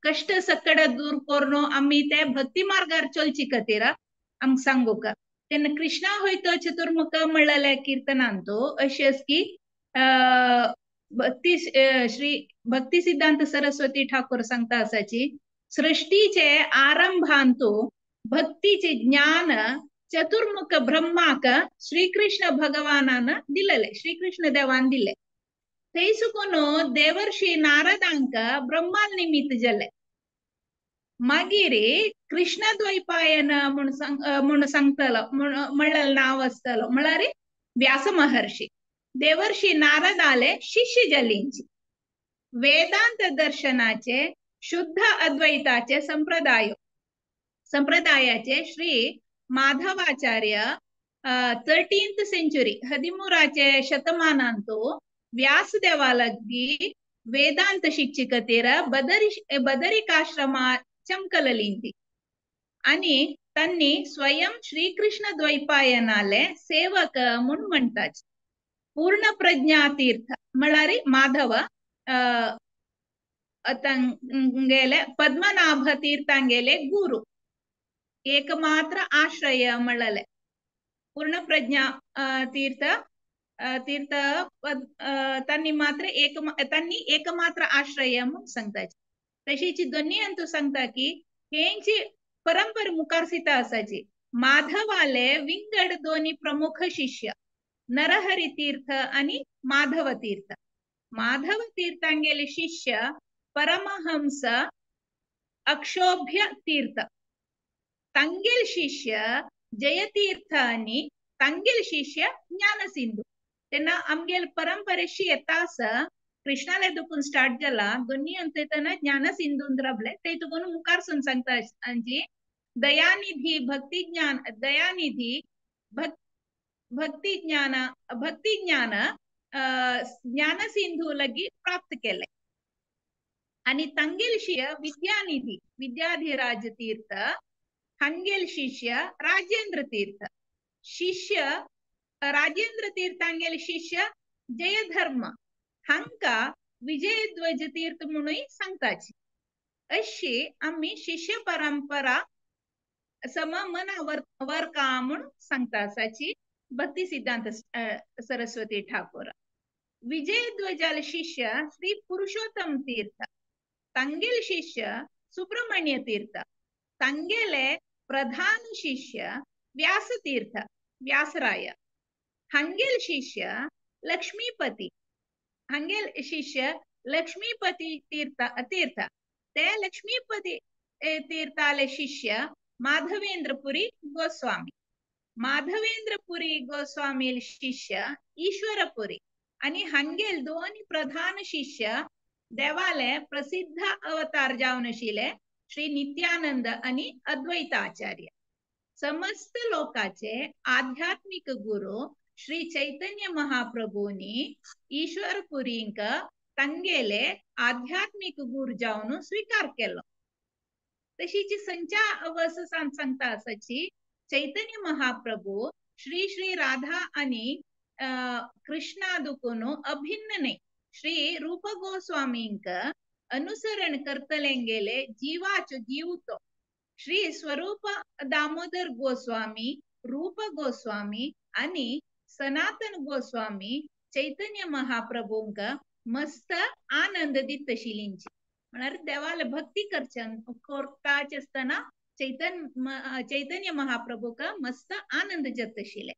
कश्ट सकड दूर करून आमी ते भक्ती मार्गार चलची खातीर आमकां सांगूंक. तेन्ना कृष्णा होयतो चतुर्मुख म्हणलेले कीर्तनांतू अशेंच की भक्ती श्री भक्ती सिद्धांत सरस्वती ठाकूर सांगता आसाची सृष्टीचे आरंभांतू भक्तीचे ज्ञान चतुर्मुख ब्रह्माक श्रीकृष्ण भगवानान दिलेले, श्रीकृष्ण देवान दिले. थंय सुकून देवर्षी नारदांक ब्रह्मान निमित्त जाले. मागीर कृष्ण द्वैपायन म्हूण सांगतलो म्हणलें नांव आसतलो म्हळ्यार व्यास महर्षी. देवर्षी नारदाले शिष्य जालींची वेदांत दर्शनाचे शुद्ध अद्वैताचे संप्रदायाचे श्री माधवाचार्य 13th century 13 शतमानांतू व्यासदेवालगी वेदांत शिक्षिकतेर बदरिकाश्रमा चमकललिंती आणि त्यांनी स्वयं श्रीकृष्ण द्वैपायनाले सेवक म्हूण म्हणतात. पूर्ण प्रज्ञा तीर्थ म्हळ्यार माधव तांगेले पद्मनाभ तीर्थांगेले गुरु एकमात्र आश्रय म्हणले. पूर्ण प्रज्ञा तीर्थ तीर्थ त्यांनी मात्र एक त्यांनी एकमात्र आश्रय म्हणून सांगता. तशीच दोन्ही अंतू सांगता की हेंची परंपर मुखार सीता असायची. माधवाले विंगड दोन्ही प्रमुख शिष्य नरहरी तीर्थ आणि माधव तीर्थ. माधव तीर्थांगेले शिष्य परमहंस अक्षोभ्य तीर्थ, तांगेल शिष्य जयतीर्थ आनी तांगेल शिष्य ज्ञानसिंधू. तेन्ना आमगेल परंपरेशी येता आसा कृष्णाले दुकून स्टार्ट जाला दोन्ही अंत ज्ञानसिंधून राबले ते तुकून मुखार सून सांगता आमची दयानिधी भक्ती ज्ञान दयानिधी भक्ती ज्ञान भक्ती ज्ञान ज्ञानसिंधू लगी प्राप्त केले. आणि तांगेल शिष्य विद्यानिधी विद्याधिराज तीर्थ, हांगेल शिष्य राजेंद्र तीर्थ, शिष्य राजेंद्र तीर्थांगेल शिष्य जयधर्म हांका विजयध्वज तीर्थ म्हणून सांगताची. अशी आम्ही शिष्य परंपरा सम मना वर का म्हणून सांगता आसाची भक्ती सिद्धांत सरस्वती ठाकूर. विजयध्वजाल शिष्य श्री पुरुषोत्तम तीर्थ, तांगेल शिष्य सुब्रमण्य तीर्थ, तांगेले प्रधान शिष्य व्यासतीर्थ व्यासराय, हांगेल शिष्य लक्ष्मीपती हांगेल शिष्य लक्ष्मीपती तीर्थ तीर्थ ते लक्ष्मीपती तीर्थाले शिष्य माधवेंद्रपुरी गोस्वामी, माधवेंद्रपुरी गोस्वामी शिष्य ईश्वरपुरी आणि हांगेल दोन प्रधान शिष्य देवाले प्रसिद्ध अवतार जावन आशिल्ले श्री नित्यानंद आणि अद्वैत आचार्य. समस्त लोकाचे आध्यात्मिक गुरु श्री चैतन्य महाप्रभूंनी ईश्वरपुरींक तांगेले आध्यात्मिक गुरु जावन स्वीकार केलो. तशीची संचा अवस सांगता आसाची चैतन्य महाप्रभू श्री श्री राधा आणि कृष्णा दुकून अभिन्न न्हय श्री रूप गोस्वामींक अनुसरण करतलेंगेले जीवाचो जीवतो श्री स्वरूप दामोदर गोस्वामी, रूप गोस्वामी आणि सनातन गोस्वामी चैतन्य महाप्रभूंक मस्त आनंद दितशिलींची. म्हळ्यार देवाले भक्ती करच्यान करताच आसतना चैतन्य महाप्रभूक मस्त आनंद जातशिले.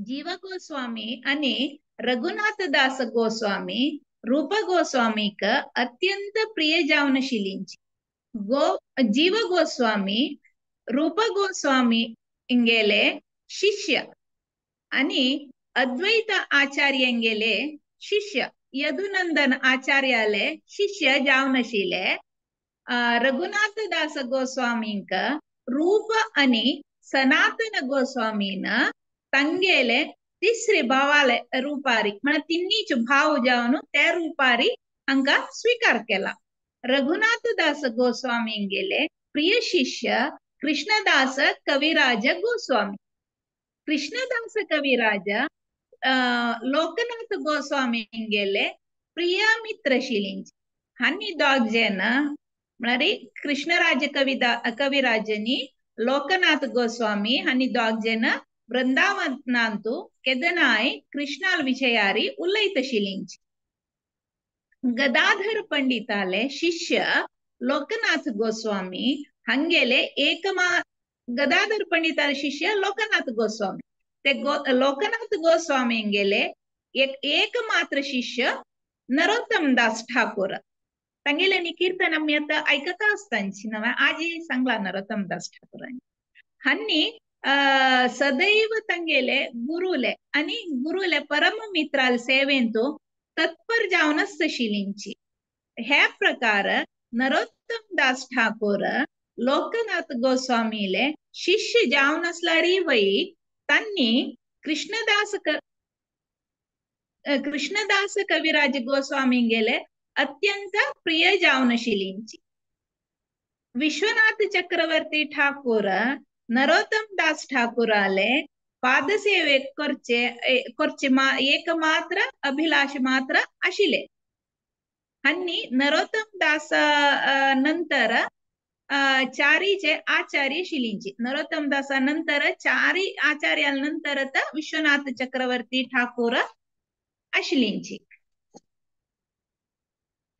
जीव गोस्वामी आणि रघुनाथ दास गोस्वामी रूप गोस्वामीक अत्यंत प्रिय जावन आशिल्लींची. जीव गोस्वामी रूप गोस्वामी इंगेले शिष्य आणि अद्वैत आचार्यंगेले शिष्य यदुनंदन आचार्याले शिष्य जावन आशिल्ले रघुनाथ दास गोस्वामींक रूप आणि सनातन गोस्वामीन तांगेले तिसरे भावाले रूपारी म्हळ्यार तिन्नीच भाव जावन त्या रूपारी हांका स्वीकार केला. रघुनाथ दास गोस्वामींगेले प्रिय शिष्य कृष्णदास कविराज गोस्वामी, कृष्णदास कविराज लोकनाथ गोस्वामींगेले प्रिय मित्र शिलिंची. हांनी दोग जन म्हळ्यार कृष्णराज कविराजनी लोकनाथ गोस्वामी हांनी दोग जन वृंदावनांतु केदनाय कृष्णाल विषयारी उलयतशिलिंची. गदाधर पंडिताले शिष्य लोकनाथ गोस्वामी हांगेले गदाधर पंडिताले शिष्य लोकनाथ गोस्वामी ते लोकनाथ गोस्वामींगेले एकमात्र शिष्य नरोत्तम दास ठाकूर. तांगेले कीर्तन आमी आतां आयकता आसतांची नव्या आजी सांगला नरोत्तम दास ठाकूरांनी. हांणी सदैव तांगेले गुरुले आणि गुरुले परम मित्राल सेवेंतु तत्पर जावन आसतशिलींची. हे प्रकार नरोत्तम दास ठाकूर लोकनाथ गोस्वामीले शिष्य जावन आसल्यारय वय तांणी कृष्णदास कविराज गोस्वामींगेले अत्यंत प्रिय जावन आशिल्लींची. विश्वनाथ चक्रवर्ती ठाकूर नरोत्तम दास ठाकूराले पादसेवे करचे करचे एकमात्र अभिलाष मात्र आशिल्ले. हांणी नरोत्तम दास नंतर चारीचे आचार्य शिलिंची. नरोत्तम दासा नंतर चारी आचार्या नंतर विश्वनाथ चक्रवर्ती ठाकूर आशिल्लींची.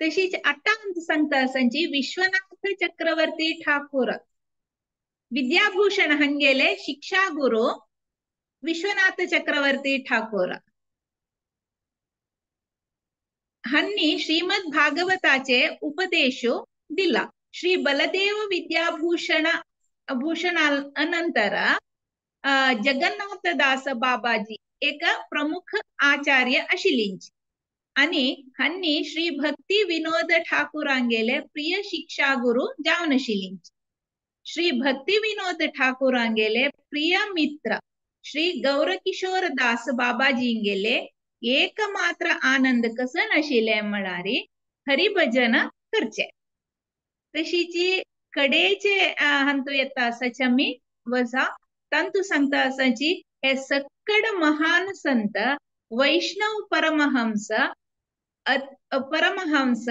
तशीच आतां सांगता आसांची विश्वनाथ चक्रवर्ती ठाकूर विद्याभूषण हांगेले शिक्षा गुरु विश्वनाथ चक्रवर्ती ठाकूर. हांणी श्रीमद भागवताचे उपदेश दिला. श्री बलदेव विद्याभूषण भूषणा अनंतर जगन्नाथदास बाबाजी एक प्रमुख आचार्य आशिल्लींची आनी हांणी श्री भक्ती विनोद ठाकूरांगेले प्रिय शिक्षा गुरु जावन आशिल्लींची. श्री भक्ती विनोद ठाकूरांगेले प्रिय मित्र श्री गौरकिशोर दास बाबाजींगेले एकमात्र आनंद कसन आशिल्ले म्हळ्यार हरिभजन करचे. तशीची कडेचे हांतू येता आसाची आमी वजा तांतू सांगता आसाची हे सक्कड महान संत वैष्णव परमहंस परमहंस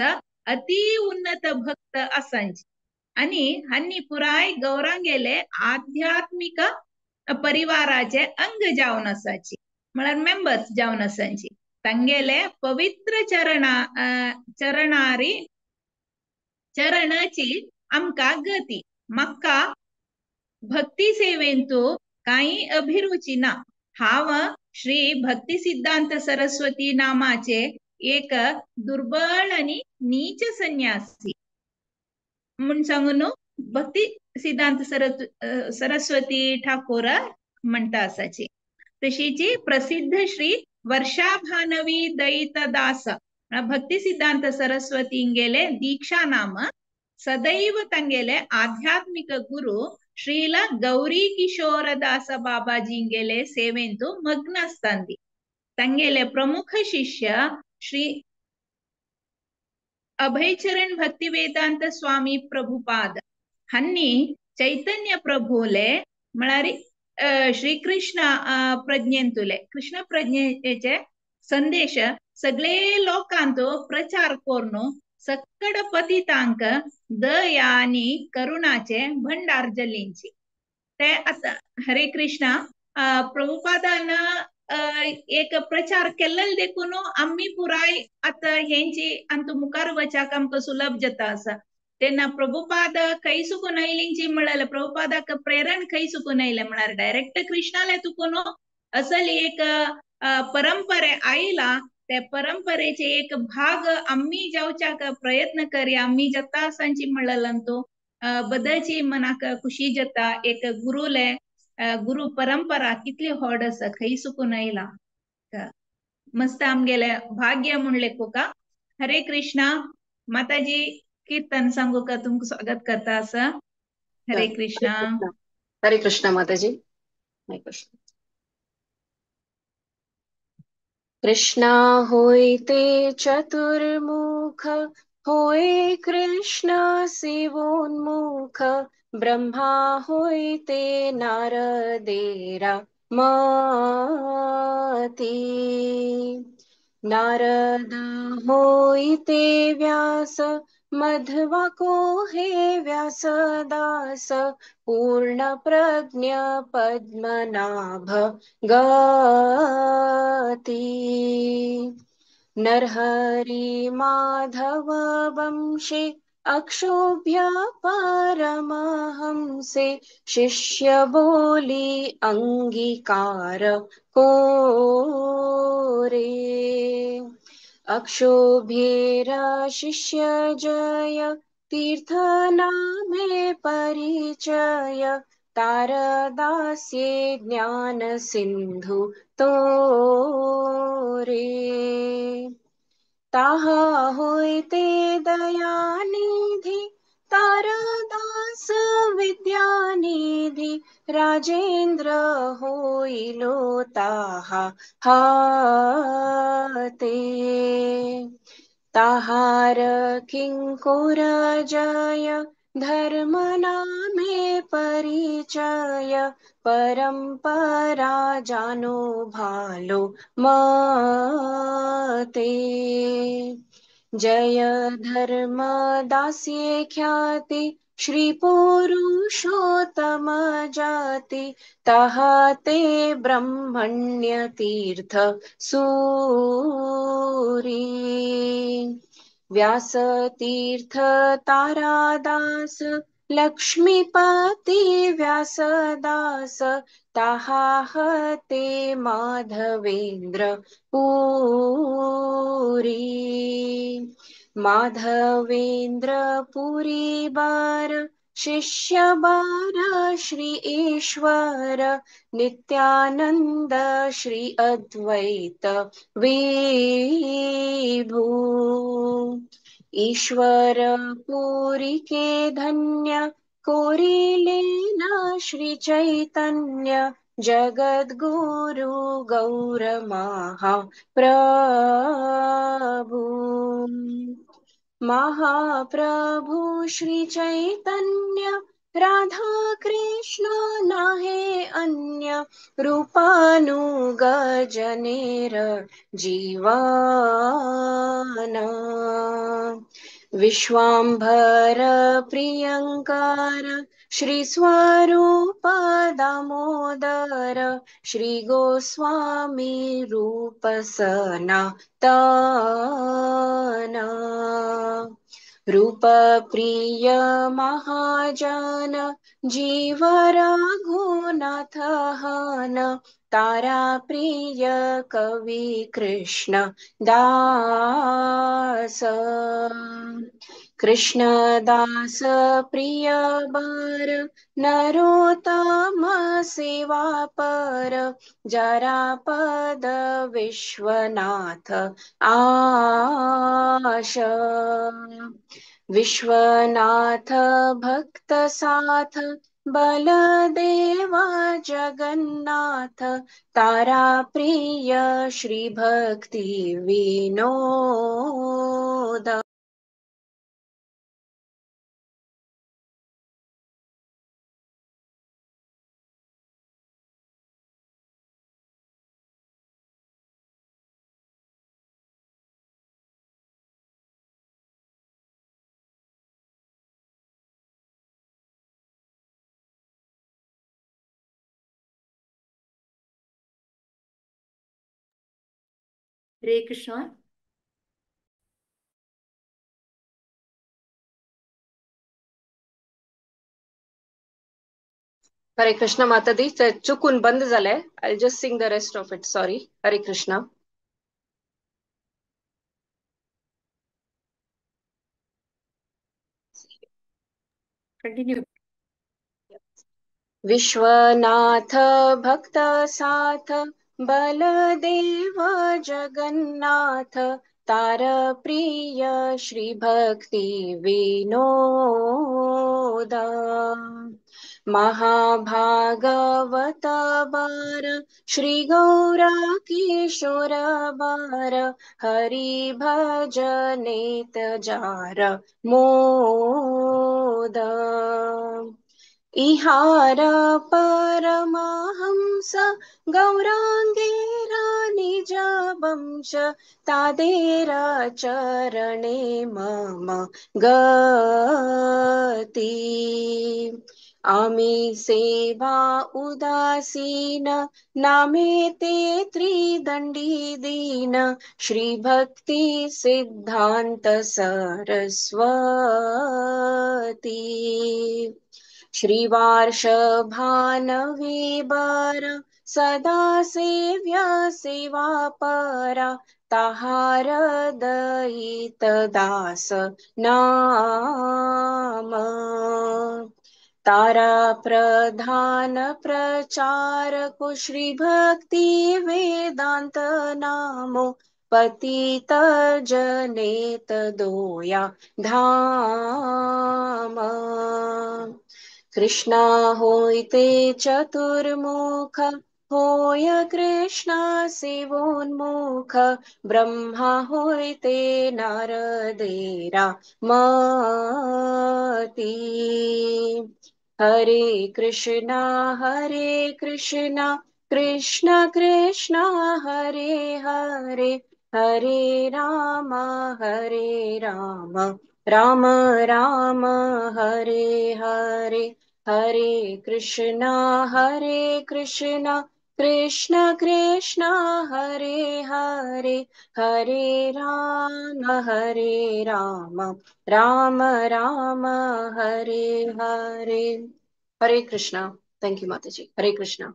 अति उन्नत भक्त आसांची आनी हांणी पुराय गौरांगेले आध्यात्मिक परिवाराचे अंग जावन आसाची म्हळ्यार मेंबर्स जावन आसांची. तांगेले पवित्र चरणारी चरणाची आमकां गती. म्हाका भक्ती सेवेंतू कांय अभिरुची ना. हांव श्री भक्ती सिद्धांत सरस्वती नामाचे एक दुर्बळ आनी नीच संन्यासी म्हूण सांगून भक्ती सिद्धांत सरस्वती ठाकूर म्हणटा आसाची. तशीची प्रसिद्ध श्री वर्षाभानवी दयितदास भक्ती सिद्धांत सरस्वतींगेले दीक्षा नाम सदैव तांगेले आध्यात्मिक गुरु श्रील गौरी किशोरदास बाबाजींगेले सेवेंतू मग्न आसतांदी. तांगेले प्रमुख शिष्य श्री अभयचरण भक्तिवेदांत स्वामी प्रभुपाद हांणी चैतन्य प्रभुले म्हळ्यार श्रीकृष्ण प्रज्ञेंतुले कृष्ण प्रज्ञेचे संदेश सगळे लोकांतो प्रचार करून सक्कड पतितांक दया आनी करुणाचे भंडार जल्लींची. ते आतां हरे कृष्णा प्रभुपादान एक प्रचार केल्ले देखून आमी पुराय आतां हेंची आमकां मुखार वचाक आमकां सुलभ जाता आसा. तेन्ना प्रभुपाद खंय सुकून आयलींची म्हळ्यार प्रभुपादाक प्रेरण खंय सुकून आयलें म्हळ्यार डायरेक्ट कृष्णाले तुकून असल एक परंपरे आयला. ते परंपरेचे एक भाग आमी जावच्याक प्रयत्न करया आमी जाता आसांची म्हणलें तो बदलची मनाक खुशी जाता. एक गुरुले गुरु परंपरा कितली व्हड आसा खंय सुकून आयला. मस्त आमगेले भाग्य म्हणले कोका. हरे कृष्णा माताजी कीर्तन सांगू का तुमकां स्वागत करता आसा. हरे कृष्णा. हरे कृष्णा माताजी. हरे कृष्णा. कृष्णा होइते चतुर्मुख होय कृष्ण शिवोन्मुख ब्रह्मा होइते नारदेरा मती नारद होइते व्यास मध्वा को हे व्यास दास पूर्ण प्रज्ञ पद्मनाभ गति नरहरि माधव वंशे अक्षोभ्य परमहंसे शिष्य बोली अंगीकार कोरे अक्षोभ्येरा शिष्य जय तीर्थ नामे परिचय तारदास्ये ज्ञान सिंधु तोरे ताहा होइते दयानिधि तारदास विद्यानिधि राजेंद्र होइलो ताहा हाते ताहार किंकोर जय धर्म नामे परिचय परंपरा जानो भालो मते जय धर्म दास्ये ख्याति श्री पुरुषोत्तम जाति तहाते ब्रह्मण्य तीर्थ सूरी व्यास तीर्थ तारादास लक्ष्मीपति व्यासदास ताहाहते माधवेंद्र पुरी। माधवेंद्र पुरी बार शिष्य बार श्री ईश्वर नित्यानंद श्री अद्वैत विभू। ईश्वर पुरी के धन्य कोरिलेना श्री चैतन्य जगद्गुरु गौर महाप्रभु। महाप्रभु श्री चैतन्य राधा कृष्ण नाहे अन्य रूपानुग जनेर जीवान। विश्वांभर प्रियंकर श्री स्वरूप दामोदर श्री गोस्वामी रूप सनातन। रूप प्रिय महाजन जीव रघुनाथ हन तारा प्रिय कवि कृष्ण दास। कृष्ण दास प्रिय बर नरोत्तम सेवा पर जरा पद विश्वनाथ आश। विश्वनाथ भक्त साथ बलदेव जगन्नाथ तारा प्रिय श्री भक्ति विनोद। हरे कृष्णा। हरे कृष्ण माताजी, चुकून बंद झालंय. I just sing the rest of it, sorry. Hare Krishna. Continue. Vishwanath भक्त साथ बलदेव जगन्नाथ तार प्रिय श्री भक्ति विनोद। महाभागवत बार श्री गौरा किशोर बार हरि भजनेत जार मोद। इहार परमहंस गौरांगेरा निज वंश तादेरा चरणे मम गति। आमी सेवा उदासीन नामे ते त्रिदंडी दीन श्री भक्ति सिद्धांत सरस्वती। श्रीवार्ष भानवी बर सदा सेव्य सेवा परा ताहार दयित दास नाम। तारा प्रधान प्रचारको श्री भक्ति वेदांत नामो पतित जनेत दोया धाम। कृष्णा होइते चतुर्मुख होय कृष्णा सेवोन्मुख ब्रह्मा होइते नारदेरा मति। हरे कृष्णा कृष्ण कृष्ण हरे हरे हरे राम राम राम हरे हरे। हरे कृष्णा कृष्ण कृष्ण हरे हरे हरे राम राम राम हरे हरे। हरे Krishna. Thank you Mataji. Hare Krishna.